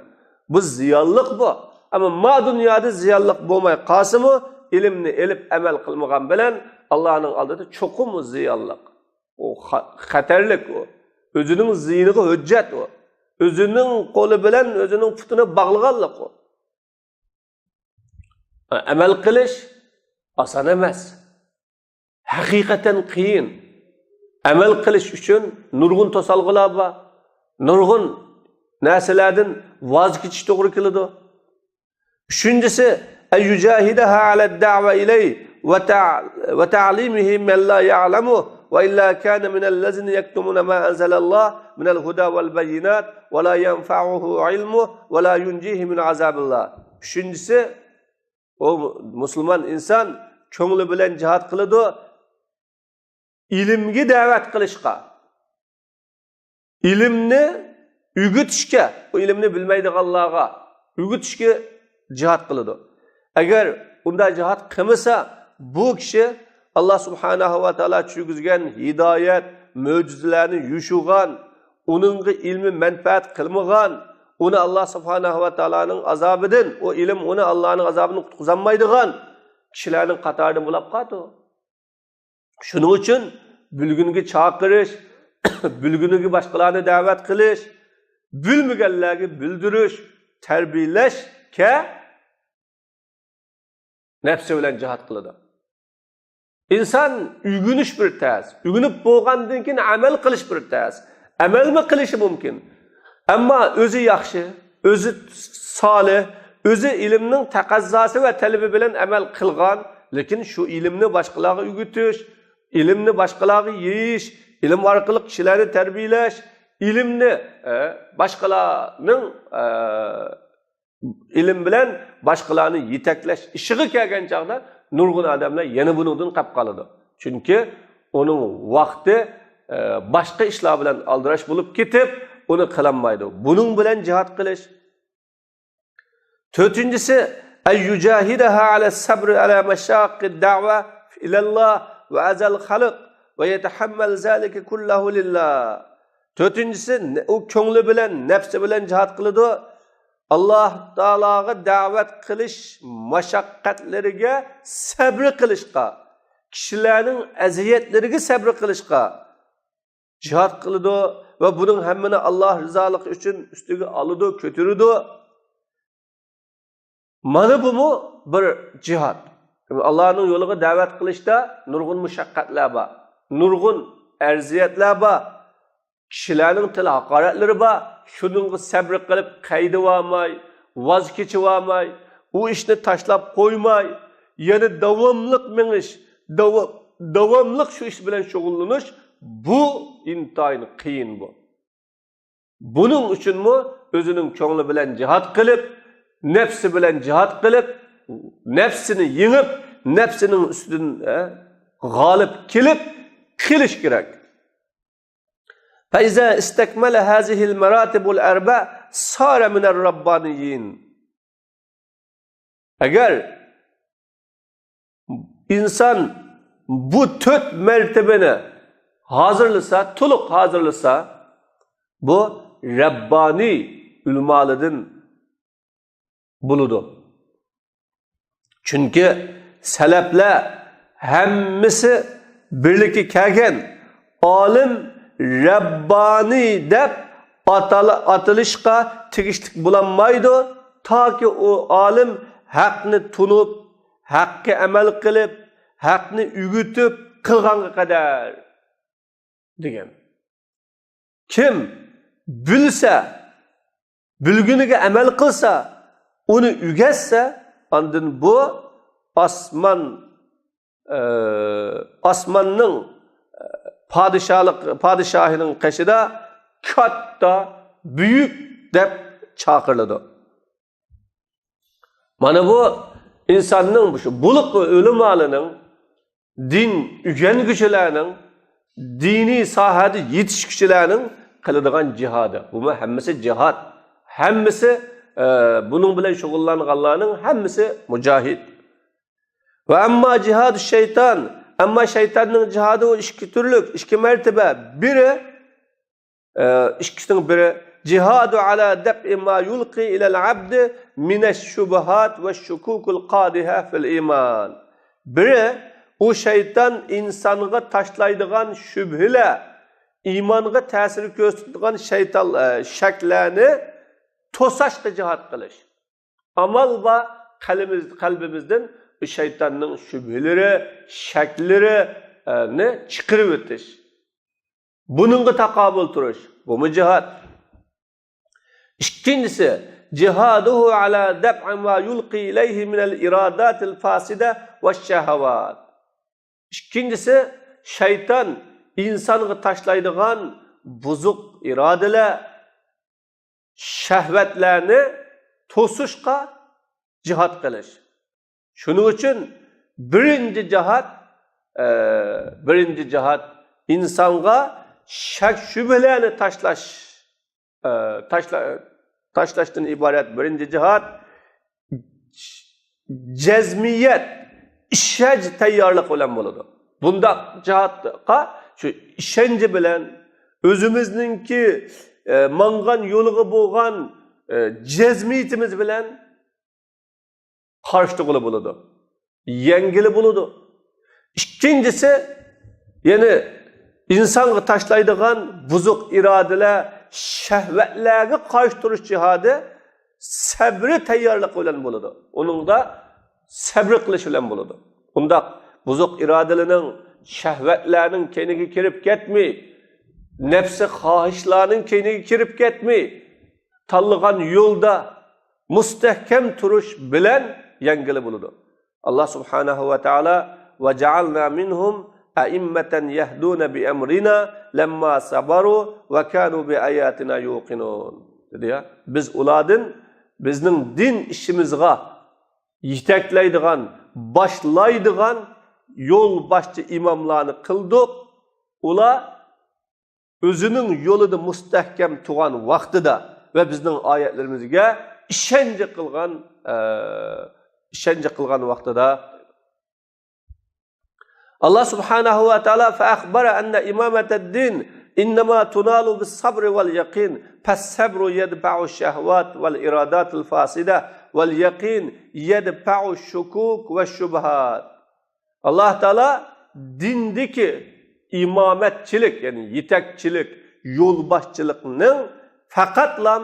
بۇ زىيانلىق بۇ. ئەمما ما دۇنيادا زىيانلىق بولماي قالسىمۇ، ئىلىمنى ئېلىپ ئەمەل قىلمىغان بىلەن ئاللانىڭ ئالدىدا چوقۇم ئۇ زىيانلىق. ئۇ خا-، خەتەرلىك ئۇ. ئۆزىنىڭ زىيىنىغا ھۆججەت ئۇ. ئۆزىنىڭ قولى بىلەن ئۆزىنىڭ پۇتىنى باغلىغانلىق ئۇ. ئەمەل قىلىش ئاسان ئەمەس. ھەقىقەتەن قىيىن. ئەمەل قىلىش ئۈچۈن نۇرغۇن توسالغۇلار بار. نۇرغۇن نەرسىلەردىن ۋاز كېچىش توغرا كېلىدۇ. ئۈچىنچىسى، أن يجاهدها على الدعوة إليه وتع-، وتعليمه من لا يعلمه، وإلا كان من الذين يكتمون ما أنزل الله من الهدى والبينات، ولا ينفعه علمه، ولا ينجيه من عذاب الله. ئۈچىنچىسى، ئۇ مۇسۇلمان ئىنسان كۆڭلى بىلەن جىھاد قىلىدۇ، ئىلىمگە دەۋەت قىلىشقا، ئىلىمنى ئۆگىتىشكە، ئۇ ئىلىمنى بىلمەيدىغانلارغا ئۆگىتىشكە جىھاد قىلىدۇ. ئەگەر ئۇنداق جىھاد قىلمىسا، بۇ كىشى ئاللا سۇبھانەھۇ ۋە تائالا چۈشۈرگۈزگەن ھىدايەت، مۆجىزىلەرنى يوشۇرغان، ئۇنىڭغا ئىلمىي مەنپەئەت قىلمىغان، ئۇنى ئاللا سۇبھانەھۇ ۋە تائالانىڭ ئازابىدىن، ئۇ ئىلىم ئۇنى ئاللانىڭ ئازابىدىن قۇتقۇزالمايدىغان كىشىلەرنىڭ قاتارىدىن بولاپ قالىدۇ. شۇنىڭ ئۈچۈن بىلگۈنگە چاقىرىش، بىلگۈنگە باشقىلارنى دەۋەت قىلىش، بىلمىگەنلەرگە بىلدۈرۈش، تەربىيەلەشكە نەپسى بىلەن جىھاد قىلىدۇ. ئىنسان ئۆگىنىش بىر تەس، ئۆگىنىپ بولغاندىن كېيىن ئەمەل قىلىش بىر تەس. ئەمەلمۇ قىلىشى مۇمكىن. ئەمما ئۆزى ياخشى، ئۆزى سالىھ، ئۆزى ئىلىمنىڭ تەقەززاسى ۋە تەلىپى بىلەن ئەمەل قىلغان، لېكىن شۇ ئىلىمنى باشقىلارغا ئۆگىتىش، ئىلىمنى باشقىلارغا يېيىش، ئىلىم ئارقىلىق كىشىلەرنى تەربىيەلەش، ئىلىمنى، ئە، باشقىلارنىڭ، ئە، ئىلىم بىلەن باشقىلارنى يېتەكلەش ئىشىغا كەلگەن چاغدا نۇرغۇن ئادەملەر يەنە بۇنىڭدىن قېلىپ قالىدۇ. چۈنكى ئۇنىڭ ۋاقتى، ئە، باشقا ئىشلار بىلەن ئالدىراش بولۇپ كېتىپ، ئۇنى قىلالمايدۇ. بۇنىڭ بىلەن جىھاد قىلىش. تۆتىنچىسى، أن يجاهدها على الصبر على مشاق الدعوة إلى الله وأذى الخلق ويتحمل ذلك كله لله. تۆتىنچىسى، ئۇ كۆڭلى بىلەن، نەپسى بىلەن جىھاد قىلىدۇ. ئاللا تائالاغا دەۋەت قىلىش مەشەققەتلىرىگە سەبرى قىلىشقا، كىشىلەرنىڭ ئەزىيەتلىرىگە سەبرى قىلىشقا جىھاد قىلىدۇ ۋە بۇنىڭ ھەممىنى ئاللا رىزالىقى ئۈچۈن ئۈستىگە ئالىدۇ، كۆتۈرىدۇ. مانا بۇمۇ بىر جىھاد. ئاللانىڭ يولىغا دەۋەت قىلىشتا نۇرغۇن مۇشەققەتلەر بار، نۇرغۇن ئەزىيەتلەر بار، كىشىلەرنىڭ تىل ھاقارەتلىرى بار. شۇنىڭغا سەبرى قىلىپ، قەيدىۋالماي، ۋاز كېچىۋالماي، ئۇ ئىشنى تاشلاپ قويماي، يەنە داۋاملىق مېڭىش، داۋا-، داۋاملىق شۇ ئىش بىلەن شۇغۇللىنىش، بۇ ئىنتايىن قىيىن بۇ. بۇنىڭ ئۈچۈنمۇ ئۆزىنىڭ كۆڭلى بىلەن جىھاد قىلىپ، نەپسى بىلەن جىھاد قىلىپ، نەپسىنى يېڭىپ، نەپسىنىڭ ئۈستىدىن، ھە، غالىب كېلىپ قېلىش كېرەك. فإذا استكمل هذه المراتب الأربع صار من الربانيين. ئەگەر ئىنسان بۇ تۆت مەرتىۋىنى ھازىرلىسا، تولۇق ھازىرلىسا، بۇ رەببانىي ئۆلىمالاردىن بولىدۇ. چۈنكى سەلەپلەر ھەممىسى بىرلىككە كەلگەن، ئالىم رەببانىي دەپ ئاتال-، ئاتىلىشقا تېگىشلىك بولالمايدۇ، تاكى ئۇ ئالىم ھەقنى تونۇپ، ھەققە ئەمەل قىلىپ، ھەقنى ئۆگىتىپ قىلغانغا قەدەر دېگەن. كىم بىلسە، بىلگىنىگە ئەمەل قىلسا، ئۇنى ئۆگەتسە، ئاندىن بۇ ئاسمان، ئە، ئاسماننىڭ، ئە، پادىشاھلىق، پادىشاھىنىڭ قېشىدا كاتتا، بۈيۈك دەپ چاقىرىلىدۇ. مانا بۇ ئىنساننىڭ، شۇ بولۇپمۇ ئۆلىمالارنىڭ، دىن ئۆگەنگۈچىلەرنىڭ، دىنىي ساھەدە يېتىشكۈچىلەرنىڭ قىلىدىغان جىھادى. بۇمۇ ھەممىسى جىھاد. ھەممىسى، ئە، بۇنىڭ بىلەن شۇغۇللانغانلارنىڭ ھەممىسى مۇجاھىد. ۋە ئەمما جىھادۇ شەيتان، ئەمما شەيتاننىڭ جىھادى ئۇ ئىككى تۈرلۈك، ئىككى مەرتىبە. بىرى، ئىككىسىنىڭ بىرى، جىھادۇ ئالا دەپئى ما يۇلقى ئىلەل ئەبدى مىنەش شۇبھات ۋە شۇكۇكۇل قادىھە فىل ئىمان. بىرى، ئۇ شەيتان ئىنسانغا تاشلايدىغان شۈبھىلەر، ئىمانغا تەسىر كۆرسىتىدىغان شەيتان، ئە، شەكلەرنى توساشقا جىھاد قىلىش. ئامال بار، قەلبىمىز-، قەلبىمىزدىن شەيتاننىڭ شۈبھىلىرى، شەكلىرىنى چىقىرىۋېتىش. بۇنىڭغا تاقابىل تۇرۇش، بۇمۇ جىھاد. ئىككىنچىسى، جىھادۇھۇ ئالا دەپئى ما يۇلقى ئىلەيھى مىنەل ئىراداتىل فاسىدە ۋە شەھەۋات. ئىككىنچىسى، شەيتان ئىنسانغا تاشلايدىغان بۇزۇق ئىرادىلەر، شەھۋەتلەرنى توسۇشقا جىھاد قىلىش. شۇنىڭ ئۈچۈن بىرىنچى جىھاد، ئە، بىرىنچى جىھاد ئىنسانغا شەك-شۈبھىلەرنى تاشلاش، ئە، تاشلا-، تاشلاشتىن ئىبارەت بىرىنچى جىھاد جەزمىيەت، ئىشەنچ تەييارلىق بىلەن بولىدۇ. بۇنداق جىھادقا شۇ ئىشەنچى بىلەن، ئۆزىمىزنىڭكى، ئە، ماڭغان يولىغا بولغان، ئە، جەزمىيىتىمىز بىلەن قارشى تۇرغىلى بولىدۇ. يەڭگىلى بولىدۇ. ئىككىنچىسى، يەنى ئىنسانغا تاشلايدىغان بۇزۇق ئىرادىلەر، شەھۋەتلەرگە قارشى تۇرۇش جىھادى سەبرى تەييارلىق بىلەن بولىدۇ. ئۇنىڭدا سەبرى قىلىش بىلەن بولىدۇ. ئۇنداق بۇزۇق ئىرادىلىنىڭ، شەھۋەتلەرنىڭ كەينىگە كىرىپ كەتمەي، نەپسى خاھىشلارنىڭ كەينىگە كىرىپ كەتمەي، تاللىغان يولدا مۇستەھكەم تۇرۇش بىلەن يەڭگىلى بولىدۇ. ئاللا سۇبھانەھۇ ۋە تائالا، «ۋە جەئەلنا مىنھۇم ئەئىممەتەن يەھدۇنە بىئەمرىنا لەمما سەبەرۇ ۋە كانۇ بىئاياتىنا يۇقىنۇن» دېدى يا. بىز ئۇلاردىن بىزنىڭ دىن ئىشىمىزغا يېتەكلەيدىغان، باشلايدىغان يولباشچى ئىماملارنى قىلدۇق. ئۇلار ئۆزىنىڭ يولىدا مۇستەھكەم تۇرغان ۋاقتىدا ۋە بىزنىڭ ئايەتلىرىمىزگە ئىشەنچ قىلغان، ئە، ئىشەنچ قىلغان ۋاقتىدا. ئاللا سۇبھانەھۇ ۋە تائالا، فەئەخبەرە ئەننە ئىمامەتەددىن ئىننەما تۇنالۇ بىسسەبرى ۋەل يەقىن، فەسسەبرۇ يەدفەئۇ شەھۋات ۋەل ئىراداتىل فاسىدە ۋەل يەقىن يەدفەئۇ شۇكۇك ۋە شۇبھات. ئاللا تائالا دىندىكى ئىمامەتچىلىك، يەنى يېتەكچىلىك، يولباشچىلىقنىڭ پەقەتلا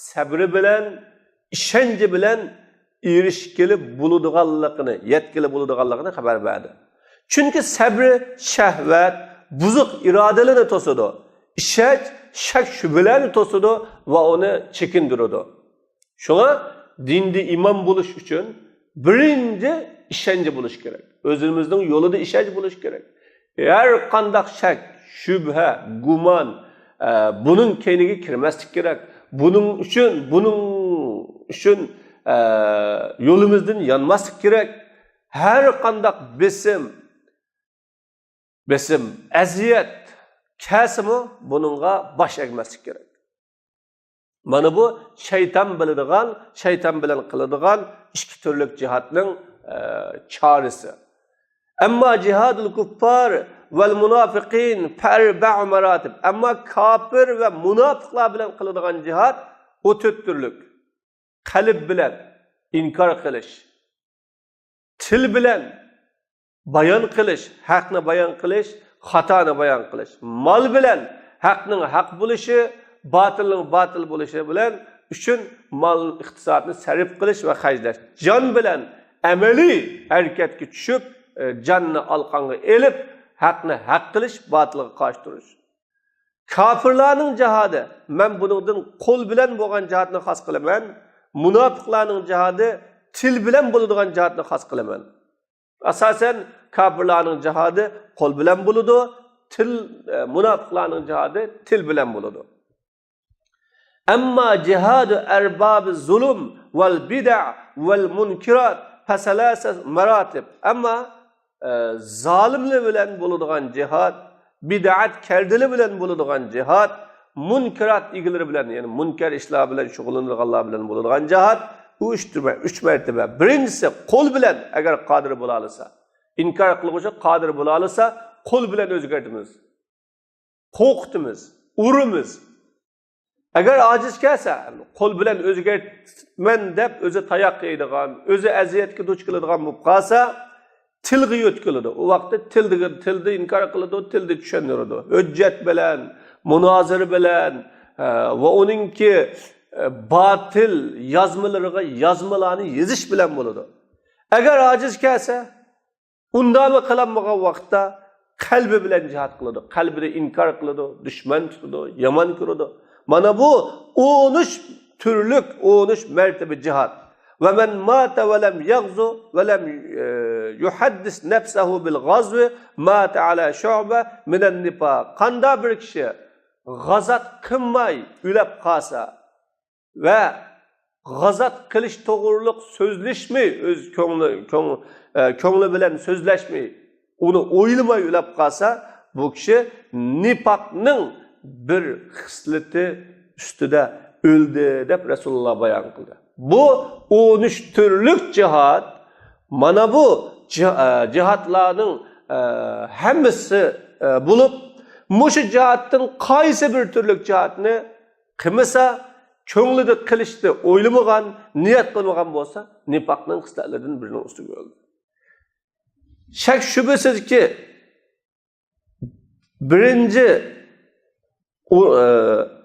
سەبرى بىلەن، ئىشەنچى بىلەن ئېرىشكىلى بولىدىغانلىقىنى، يەتكىلى بولىدىغانلىقىنى خەۋەر بەردى. چۈنكى سەبرى شەھۋەت، بۇزۇق ئىرادىلىرىنى توسىدۇ. ئىشەنچ، شەك-شۈبھىلەرنى توسىدۇ ۋە ئۇنى چېكىندۈرىدۇ. شۇڭا دىندە ئىمام بولۇش ئۈچۈن بىرىنچى ئىشەنچ بولۇش كېرەك. ئۆزىمىزنىڭ يولىدا ئىشەنچ بولۇش كېرەك. ھەر قانداق شەك، شۈبھە، گۇمان، ئە، بۇنىڭ كەينىگە كىرمەسلىك كېرەك. بۇنىڭ ئۈچۈن، بۇنىڭ ئۈچۈن، ئە، يولىمىزدىن يانماسلىق كېرەك. ھەر قانداق بېسىم، بېسىم، ئەزىيەت كەلسىمۇ بۇنىڭغا باش ئەگمەسلىك كېرەك. مانا بۇ شەيتان بىلىدىغان، شەيتان بىلەن قىلىدىغان ئىككى تۈرلۈك جىھادنىڭ، ئە، چارىسى. أما جهاد الكفار والمنافقين فأربع مراتب. ئەمما كاپىر ۋە مۇناپىقلار بىلەن قىلىدىغان جىھاد ئۇ تۆت تۈرلۈك. قەلب بىلەن ئىنكار قىلىش، تىل بىلەن بايان قىلىش، ھەقنى بايان قىلىش، خاتانى بايان قىلىش، مال بىلەن ھەقنىڭ ھەق بولۇشى، باتىلنىڭ باتىل بولۇشى بىلەن ئۈچۈن مال ئىقتىسادنى سەرپ قىلىش ۋە خەجلەش، جان بىلەن ئەمەلىي ھەرىكەتكە چۈشۈپ، ئە، جاننى ئالقانغا ئېلىپ، ھەقنى ھەق قىلىش، باتىلغا قارشى تۇرۇش. كاپىرلارنىڭ جىھادى، مەن بۇنىڭدىن قول بىلەن بولغان جىھادنى خاس قىلىمەن، مۇناپىقلارنىڭ جىھادى، تىل بىلەن بولىدىغان جىھادنى خاس قىلىمەن. ئاساسەن، كاپىرلارنىڭ جىھادى قول بىلەن بولىدۇ، تىل، ئە، مۇناپىقلارنىڭ جىھادى تىل بىلەن بولىدۇ. أما جهاد أرباب الظلم والبدع والمنكرات فثلاثة مراتب. ئەمما، ئە، زالىملار بىلەن بولىدىغان جىھاد، بىدئەت كەردىلەر بىلەن بولىدىغان جىھاد، مۇنكىرات ئىگىلىرى بىلەن، يەنى مۇنكەر ئىشلار بىلەن شۇغۇللىنىدىغانلار بىلەن بولىدىغان جىھاد، ئۇ ئۈچ تۈرمە-، ئۈچ مەرتىبە. بىرىنچىسى، قول بىلەن، ئەگەر قادىر بولالىسا، ئىنكار قىلغۇچى قادىر بولالىسا، قول بىلەن ئۆزگەرتىمىز. قورقۇتىمىز، ئۇرىمىز. ئەگەر ئاجىز كەلسە، قول بىلەن ئۆزگەرتىمەن دەپ ئۆزى تاياق يەيدىغان، ئۆزى ئەزىيەتكە دۇچ كېلىدىغان بولۇپ قالسا، تىلغا يۆتكىلىدۇ. ئۇ ۋاقىتتا تىل دېگەن، تىلدا ئىنكار قىلىدۇ، تىلدا چۈشەندۈرىدۇ. ھۆججەت بىلەن، مۇنازىرە بىلەن، ئە، ۋە ئۇنىڭكى، ئە، باتىل يازمىلىرىغا يازمىلارنى يېزىش بىلەن بولىدۇ. ئەگەر ئاجىز كەلسە، ئۇنداقمۇ قىلالمىغان ۋاقىتتا قەلبى بىلەن جىھاد قىلىدۇ، قەلبىدە ئىنكار قىلىدۇ، دۈشمەن تۇتىدۇ، يامان كۆرىدۇ. مانا بۇ ئون ئۈچ تۈرلۈك، ئون ئۈچ مەرتىبە جىھاد. ومن مات ولم يغز ولم يحدث نفسه بالغزو مات على شعبة من النفاق. قانداق بىر كىشى غازات قىلماي ئۆلۈپ قالسا، ۋە غازات قىلىش توغرۇلۇق سۆزلەشمەي، ئۆز كۆڭلى، كۆڭ-، ئە، كۆڭلى بىلەن سۆزلەشمەي، ئۇنى ئويلىماي ئۆلۈپ قالسا، بۇ كىشى نىپاقنىڭ بىر خىسلىتى ئۈستىدە ئۆلدى، دەپ رەسۇلۇللا بايان قىلدى. بۇ ئون ئۈچ تۈرلۈك جىھاد، مانا بۇ جىھ-، ئە، جىھادلارنىڭ، ئە، ھەممىسى، ئە، بولۇپ، مۇشۇ جىھادتىن قايسى بىر تۈرلۈك جىھادنى قىلمىسا، كۆڭلىدە قىلىشنى ئويلىمىغان، نىيەت قىلمىغان بولسا، نىپاقنىڭ خىسلەتلىرىدىن بىرىنىڭ ئۈستىگە ئۆلدى. شەك شۈبھىسىزكى، بىرىنچى، ئۇ، ئە،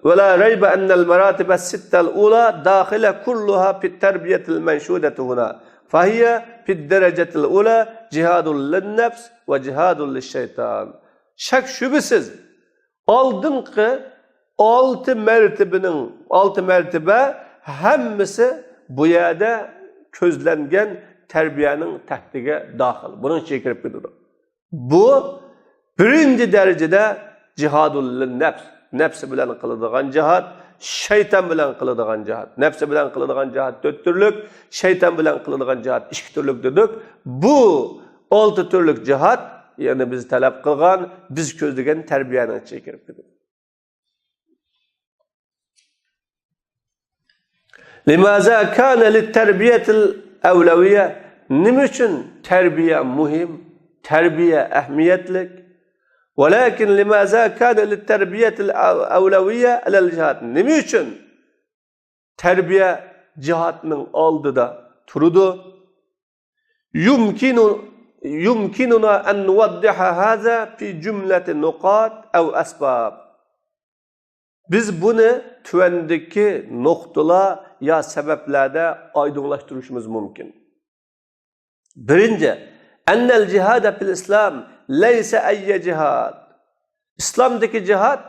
ولا ريب أن المراتب الستة الأولى داخلة كلها في التربية المنشودة هنا، فهي في الدرجة الأولى جهاد للنفس وجهاد للشيطان. شەك شۈبھىسىز، ئالدىنقى ئالتە مەرتىبىنىڭ، ئالتە مەرتىبە ھەممىسى بۇ يەردە كۆزلەنگەن تەربىيەنىڭ تەھتىگە داخىل. بۇنىڭ ئىچىگە كىرىپ كېتىدۇ. بۇ بىرىنچى دەرىجىدە جىھادۇل نەپس، نەپسى بىلەن قىلىدىغان جىھاد، شەيتان بىلەن قىلىدىغان جىھاد. نەپسى بىلەن قىلىدىغان جىھاد تۆت تۈرلۈك، شەيتان بىلەن قىلىدىغان جىھاد ئىككى تۈرلۈك دېدۇق. بۇ ئالتە تۈرلۈك جىھاد، يەنى بىز تەلەپ قىلغان، بىز كۆزلىگەن تەربىيەنىڭ ئىچىگە كىرىپ كېتىدۇ. لماذا كان للتربية الأولوية؟ نېمە ئۈچۈن تەربىيە مۇھىم، تەربىيە ئەھمىيەتلىك؟ ولكن لماذا كان للتربية الأولوية على الجهاد؟ نېمە ئۈچۈن تەربىيە جىھادنىڭ ئالدىدا تۇرىدۇ؟ يمكن، يمكننا أن نوضح هذا في جملة نقاط أو أسباب. بىز بۇنى تۆۋەندىكى نۇقتىلار يا سەۋەبلەردە ئايدىڭلاشتۇرۇشىمىز مۇمكىن. بىرىنچى، أن الجهاد في الإسلام ليس أي جهاد. ئىسلامدىكى جىھاد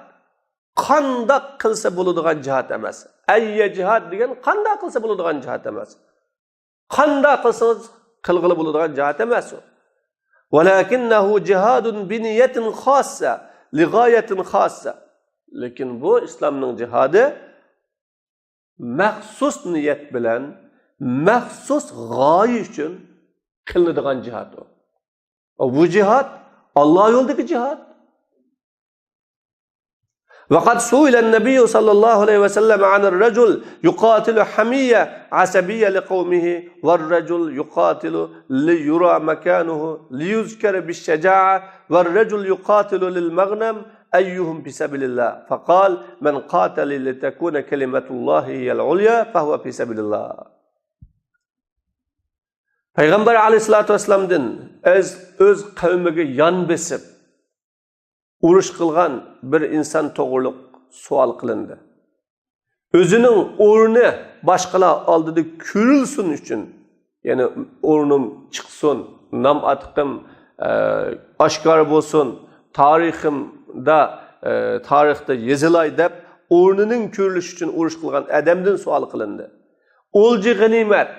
قانداق قىلسا بولىدىغان جىھاد ئەمەس. ئەييە جىھاد دېگەن قانداق قىلسا بولىدىغان جىھاد ئەمەس. قانداق قىلسىڭىز قىلغىلى بولىدىغان جىھاد ئەمەس ئۇ. ولكنه جهاد بنية خاصة لغاية خاصة. لېكىن بۇ ئىسلامنىڭ جىھادى مەخسۇس نىيەت بىلەن، مەخسۇس غايە ئۈچۈن قىلىنىدىغان جىھاد ئۇ. بۇ جىھاد ئاللا يولىدىكى جىھاد. وقد سئل النبي صلى الله عليه وسلم عن الرجل يقاتل حمية عصبية لقومه، والرجل يقاتل ليرى مكانه، ليذكر بالشجاعة، والرجل يقاتل للمغنم، أيهم في سبيل الله؟ فقال: من قاتل لتكون كلمة الله هي العليا فهو في سبيل الله. پەيغەمبەر ئەلەيھىسسالاتۇ ۋەسسالامدىن ئۆز، ئۆز قەۋمىگە يان بېسىپ، ئۇرۇش قىلغان بىر ئىنسان توغرۇلۇق سوئال قىلىندى. ئۆزىنىڭ ئورنى باشقىلار ئالدىدا كۆرۈلسۇن ئۈچۈن، يەنى ئورنۇم چىقسۇن، نام ئاتىقىم، ئە، ئاشكارا بولسۇن، تارىخىمدا، ئە، تارىختا يېزىلاي دەپ ئورنىنىڭ كۆرۈلۈشى ئۈچۈن ئۇرۇش قىلغان ئادەمدىن سوئال قىلىندى. ئولجا غەنىيمەت،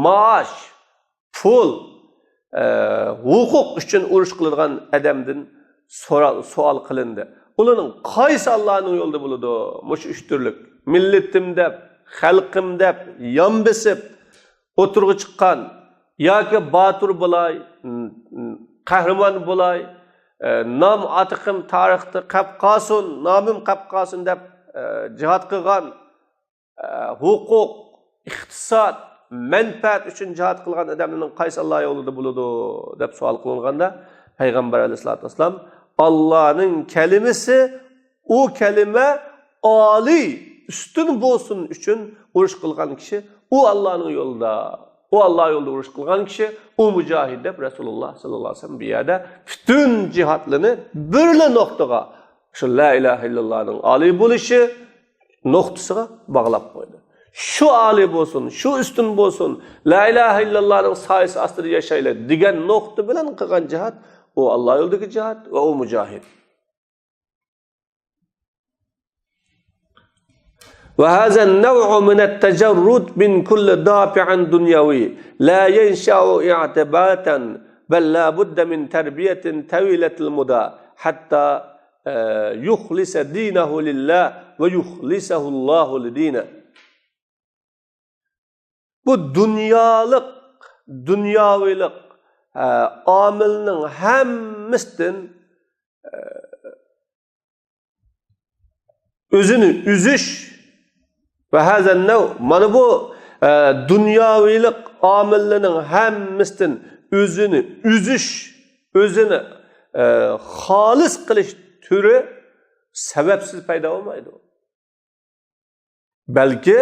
مائاش، پۇل، ئە، ھوقۇق ئۈچۈن ئۇرۇش قىلىدىغان ئادەمدىن سورا-، سوئال قىلىندى. ئۇلارنىڭ قايسى ئاللانىڭ يولىدا بولىدۇ؟ مۇشۇ ئۈچ تۈرلۈك. مىللىتىم دەپ، خەلقىم دەپ، يان بېسىپ ئوتتۇرىغا چىققان ياكى باتۇر بولاي، قەھرىمان بولاي، ئە، نام ئاتىقىم تارىختا قەپ قالسۇن، نامىم قەپ قالسۇن دەپ، ئە، جىھاد قىلغان، ئە، ھوقۇق، ئىقتىساد، مەنپەئەت ئۈچۈن جىھاد قىلغان ئادەملەرنىڭ قايسى ئاللا يولىدا بولىدۇ دەپ سوئال قىلىنغاندا، پەيغەمبەر ئەلەيھىسسالاتۇ ۋەسسالام، ئاللانىڭ كەلىمىسى، ئۇ كەلىمە ئالىي، ئۈستۈن بولسۇن ئۈچۈن ئۇرۇش قىلغان كىشى، ئۇ ئاللانىڭ يولىدا، ئۇ ئاللا يولىدا ئۇرۇش قىلغان كىشى، ئۇ مۇجاھىد دەپ رەسۇلۇللا ساللاللاھۇ ئەلەيھى ۋەسەللەم بۇ يەردە پۈتۈن جىھادلىرىنى بىرلا نۇقتىغا، شۇ لا ئىلاھە ئىللاللانىڭ ئالىي بولۇشى نۇقتىسىغا باغلاپ قويدى. شۇ ئالىي بولسۇن، شۇ ئۈستۈن بولسۇن، لا ئىلاھە ئىللاللانىڭ سايىسى ئاستىدا ياشايلى دېگەن نۇقتا بىلەن قىلغان جىھاد، ئۇ ئاللا يولىدىكى جىھاد ۋە ئۇ مۇجاھىد. وهذا النوع من التجرد من كل دافع دنيوي لا ينشأ اعتباطا، بل لا بد من تربية طويلة المدى حتى، آه، يخلص دينه لله ويخلصه الله لدينه. بۇ دۇنيالىق، دۇنياۋىلىق، ئە، ئامىلنىڭ ھەممىسىدىن، ئە، ئۆزىنى ئۈزۈش ۋە ھازا نەۋ، مانا بۇ، ئە، دۇنياۋىلىق ئامىللىرىنىڭ ھەممىسىدىن ئۆزىنى ئۈزۈش، ئۆزىنى، ئە، خالىس قىلىش تۈرى سەۋەبسىز پەيدا بولمايدۇ. بەلكى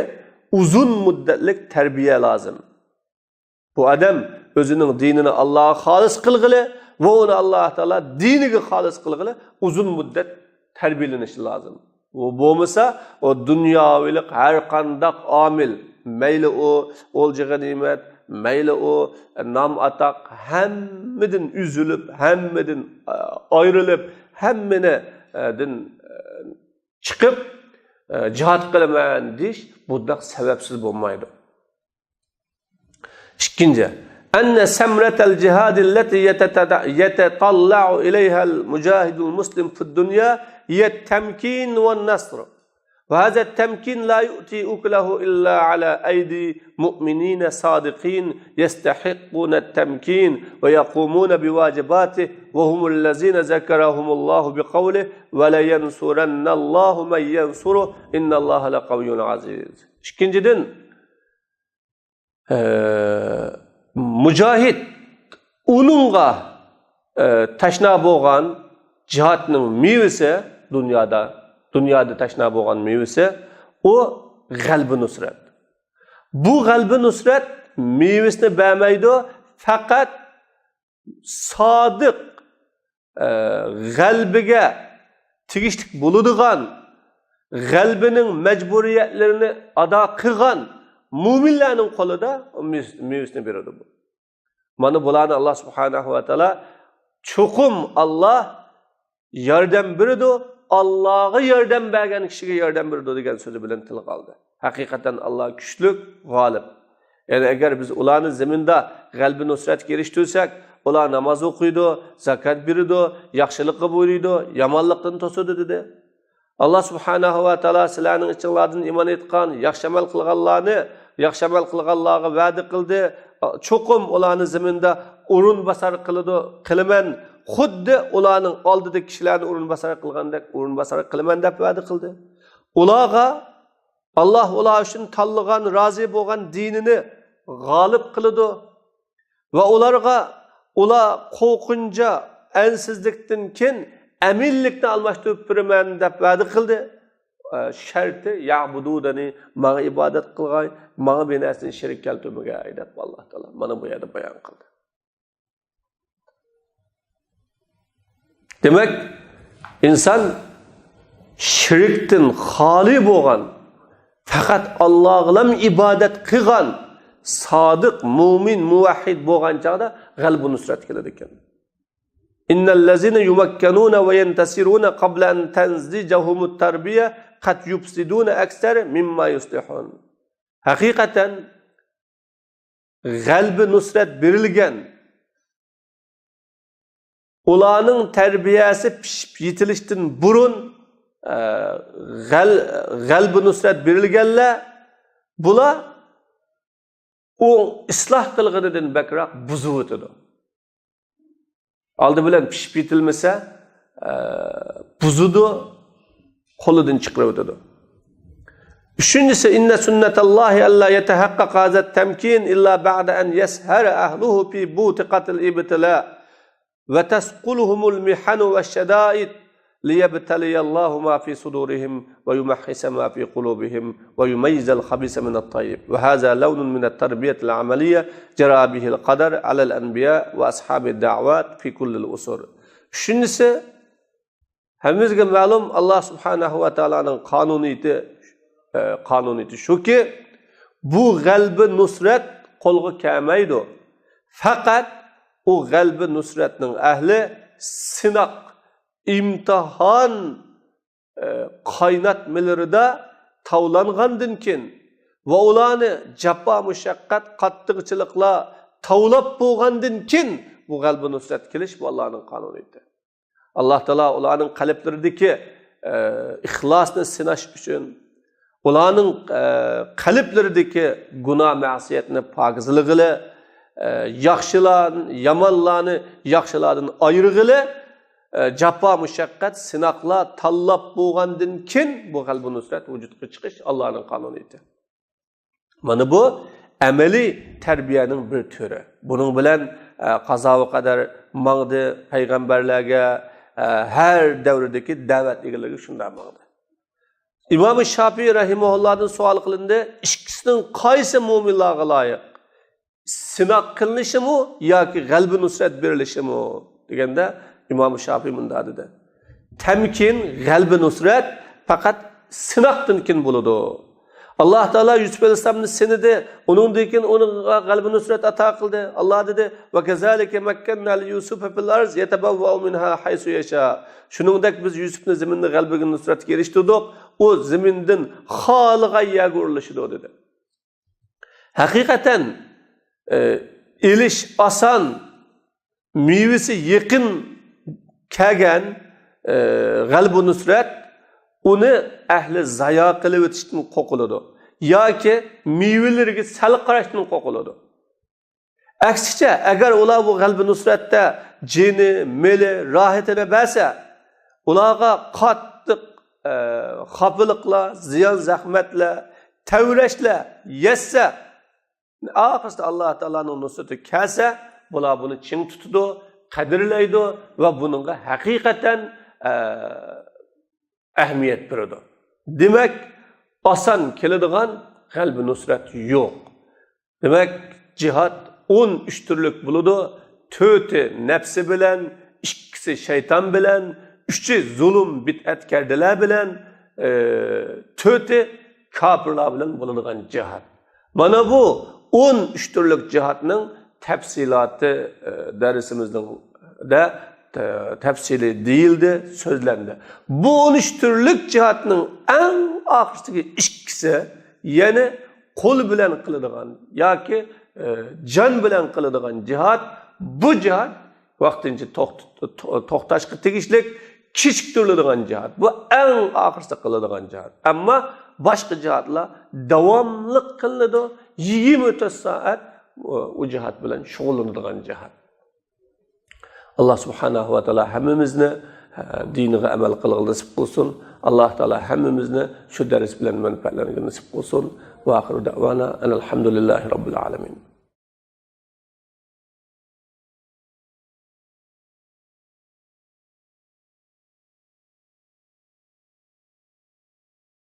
ئۇزۇن مۇددەتلىك تەربىيە لازىم. بۇ ئادەم ئۆزىنىڭ دىنىنى ئاللاغا خالىس قىلغىلى ۋە ئۇنى ئاللا تائالا دىنىگە خالىس قىلغىلى ئۇزۇن مۇددەت تەربىيەلىنىشى لازىم. ئۇ بولمىسا، ئۇ دۇنياۋىلىق ھەر قانداق ئامىل، مەيلى ئۇ ئولجا غەنىيمەت، مەيلى ئۇ نام ئاتاق، ھەممىدىن ئۈزۈلۈپ، ھەممىدىن، ئە، ئايرىلىپ، ھەممىنى، ئە، دىن، ئە، چىقىپ، ئە، جىھاد قىلىمەن دېيىش بۇنداق سەۋەبسىز بولمايدۇ. ئىككىنچى، أن ثمرة الجهاد التي يتت-، يتطلع إليها المجاهد المسلم في الدنيا هي التمكين والنصر. وهذا التمكين لا يؤتي أكله إلا على أيدي مؤمنين صادقين يستحقون التمكين ويقومون بواجباته وهم الذين ذكرهم الله بقوله: ولينصرن الله من ينصره إن الله لقوي عزيز. ئىككىنچىدىن، ئە، مۇجاھىد ئۇنىڭغا، ئە، تەشنا بولغان جىھادنىڭ مېۋىسى، دۇنيادا، دۇنيادا تەشنا بولغان مېۋىسى، ئۇ غەلىبە نۇسرەت. بۇ غەلىبە نۇسرەت مېۋىسىنى بەرمەيدۇ، پەقەت سادىق، ئە، غەلىبىگە تېگىشلىك بولىدىغان، غەلىبىنىڭ مەجبۇرىيەتلىرىنى ئادا قىلغان مۆمىنلەرنىڭ قولىدا مېۋىسىنى بېرىدۇ بۇ. مانا بۇلارنى ئاللا سۇبھانەھۇ ۋە تائالا، چوقۇم ئاللا ياردەم بېرىدۇ، ئاللاغا ياردەم بەرگەن كىشىگە ياردەم بېرىدۇ دېگەن سۆزى بىلەن تىلغا ئالدى. ھەقىقەتەن ئاللا كۈچلۈك، غالىب. يەنى ئەگەر بىز ئۇلارنى زېمىندا غەلىبە نۇسرەتكە ئېرىشتۈرسەك، ئۇلار ناماز ئوقۇيدۇ، زاكات بېرىدۇ، ياخشىلىققا بۇيرۇيدۇ، يامانلىقتىن توسىدۇ دېدى. ئاللا سۇبھانەھۇ ۋە تائالا سىلەرنىڭ ئىچىڭلاردىن ئىمان ئېيتقان، ياخشى ئەمەل قىلغانلارنى ياخشى ئەمەل قىلغانلارغا ۋەدە قىلدى. چوقۇم ئۇلارنى زېمىندا ئورۇنباسار قىلىدۇ، قىلىمەن. خۇددى ئۇلارنىڭ ئالدىدىكى كىشىلەرنى ئورۇنباسار قىلغاندەك ئورۇنباسار قىلىمەن دەپ ۋەدە قىلدى. ئۇلارغا ئاللاھ ئۇلار ئۈچۈن تاللىغان، رازى بولغان دىنىنى غالىب قىلىدۇ. ۋە ئۇلارغا، ئۇلار قورقۇنچا، ئەنسىزلىكتىن كېيىن ئەمىنلىكنى ئالماشتۇرۇپ بېرىمەن دەپ ۋەدە قىلدى. ئە، شەرتى، يەبۇدۇنى، ماڭا ئىبادەت قىلغاي، ماڭا بىر نەرسىنى شېرىك كەلتۈرمىگەي دەپ ئاللاھ تائالا مانا بۇ يەردە بايان قىلدى. دېمەك، ئىنسان شىركتىن خالىي بولغان، پەقەت ئاللاغىلا ئىبادەت قىلغان، سادىق، مۇئمىن، مۇۋەھھىد بولغان چاغدا غەلىبە نۇسرەت كېلىدىكەن. إن الذين يمكنون وينتصرون قبل أن تنزجهم التربية قد يفسدون أكثر مما يصلحون. ھەقىقەتەن، غەلىبە نۇسرەت بېرىلگەن، ئۇلارنىڭ تەربىيەسى پىشىپ يېتىلىشتىن بۇرۇن، ئە، غەل-، غەلىبە نۇسرەت بېرىلگەنلەر، بۇلار ئۇ ئىسلاھ قىلغىنىدىن بەكرەك بۇزۇۋېتىدۇ. ئالدى بىلەن پىشىپ يېتىلمىسە، ئە، بۇزىدۇ، قولىدىن چىقىرىۋېتىدۇ. ئۈچىنچىسى، إن سنة الله ألا يتحقق هذا التمكين إلا بعد أن يسهر أهله في بوتقة الابتلاء وتثقلهم المحن والشدائد ليبتلي الله ما في صدورهم ويمحص ما في قلوبهم ويميز الخبيث من الطيب. وهذا لون من التربية العملية جرى به القدر على الأنبياء وأصحاب الدعوات في كل العصور. ئۈچىنچىسى، ھەممىمىزگە مەلۇم، ئاللاھ سۇبھانەھۇ ۋە تائالانىڭ قانۇنىيىتى، ئە، قانۇنىيىتى شۇكى، بۇ غەلىبە نۇسرەت قولغا كەلمەيدۇ. پەقەت ئۇ غەلىبە نۇسرەتنىڭ ئەھلى سىناق، ئىمتىھان، ئە، قايناتمىلىرىدا تاۋلانغاندىن كېيىن ۋە ئۇلارنى جاپا، مۇشەققەت، قاتتىقچىلىقلار تاۋلاپ بولغاندىن كېيىن بۇ غەلىبە نۇسرەت كېلىش، بۇ ئاللاھنىڭ قانۇنىيىتى. ئاللاھ تائالا ئۇلارنىڭ قەلبلىرىدىكى، ئە، ئىخلاسنى سىناش ئۈچۈن، ئۇلارنىڭ، ئە، قەلبلىرىدىكى گۇناھ مەسىيەتنى پاكىزلىغىلى، ئە، ياخشىلار، يامانلارنى ياخشىلاردىن ئايرىغىلى، ئە، جاپا مۇشەققەت، سىناقلار تاللاپ بولغاندىن كېيىن بۇ غەلىبە نۇسرەت ۋۇجۇدقا چىقىش ئاللانىڭ قانۇنىيىتى. مانا بۇ ئەمەلىي تەربىيەنىڭ بىر تۈرى. بۇنىڭ بىلەن، ئە، قازا ۋە قەدەر ماڭدى، پەيغەمبەرلەرگە، ئە، ھەر دەۋردىكى دەۋەت ئىگىلىرىگە شۇنداق ماڭدى. ئىمام شاپىئىي رەھىمەھۇللاھدىن سوئال قىلىندى، ئىككىسىنىڭ قايسى مۇئمىنلارغا لايىق؟ سىناق قىلىنىشىمۇ ياكى غەلىبە نۇسرەت بېرىلىشىمۇ؟ دېگەندە، ئىمام شاپىئىي مۇنداق دېدى، تەمكىن، غەلىبە نۇسرەت پەقەت سىناقتىن كېيىن بولىدۇ. ئاللاھ تائالا يۈسۈپ ئەلەيھىسسالامنى سىنىدى، ئۇنىڭدىن كېيىن ئۇنىڭغا غەلىبە نۇسرەت ئاتا قىلدى. ئاللاھ دېدى، وكذلك مكنا ليوسف في الأرض يتبوأ منها حيث يشاء. شۇنىڭدەك بىز يۈسۈپنى زېمىندا غەلىبىگە، نۇسرەتكە ئېرىشتۈردۇق. ئۇ زېمىندىن خالىغان يەرگە ئورۇنلىشىدۇ، دېدى. ھەقىقەتەن، ئە، ئېلىش ئاسان، مېۋىسى يېقىن كەلگەن، ئە، غەلىبە نۇسرەت ئۇنى ئەھلى زايا قىلىۋېتىشتىن قورقۇلىدۇ ياكى مېۋىلىرىگە سەل قاراشتىن قورقۇلىدۇ. ئەكسىچە، ئەگەر ئۇلار بۇ غەلىبە نۇسرەتتە جېنى، مېلى، راھىتىنى بەرسە، ئۇلارغا قاتتىق، ئە، خاپىلىقلار، زىيان، زەخمەتلەر، تەۋرەشلەر يەتسە، ئاخىرسىدا ئاللاھ تائالانىڭ نۇسرىتى كەلسە، بۇلار بۇنى چىڭ تۇتىدۇ، قەدىرلەيدۇ ۋە بۇنىڭغا ھەقىقەتەن، ئە، ئەھمىيەت بېرىدۇ. دېمەك، ئاسان كېلىدىغان غەلىبە نۇسرەت يوق. دېمەك، جىھاد ئون ئۈچ تۈرلۈك بولىدۇ. تۆتى نەپسى بىلەن، ئىككىسى شەيتان بىلەن، ئۈچى زۇلۇم بىدئەتكەردىلەر بىلەن، ئى، تۆتى كاپىرلار بىلەن بولىدىغان جىھاد. مانا بۇ ئون ئۈچ تۈرلۈك جىھادنىڭ تەپسىلاتى، ئى، دەرسىمىزنىڭ دە، تە-، تەپسىلىي دېيىلدى، سۆزلەندى. بۇ ئون ئۈچ تۈرلۈك جىھادنىڭ ئەڭ ئاخىرسىدىكى ئىككىسى، يەنى قول بىلەن قىلىدىغان ياكى، ئى، جان بىلەن قىلىدىغان جىھاد، بۇ جىھاد ۋاقتىنچە توخت-، تو-، توختاشقا تېگىشلىك، كېچىكتۈرۈلىدىغان جىھاد. بۇ ئەڭ ئاخىرسىدا قىلىدىغان جىھاد. ئەمما باشقا جىھادلار داۋاملىق قىلىنىدۇ، يىگىرمە تۆت سائەت ئۇ، ئۇ جىھاد بىلەن شۇغۇللىنىدىغان جىھاد. ئاللا سۇبھانەھۇ ۋە تائالا ھەممىمىزنى، ئە، دىنىغا ئەمەل قىلغىلى نېسىپ قىلسۇن. ئاللا تائالا ھەممىمىزنى شۇ دەرس بىلەن مەنپەئەتلەنگىلى نېسىپ قىلسۇن. ۋە ئاخىرۇ دەئۋانا ئەنەل ھەمدۇلىللاھى رەببىل ئالەمىن.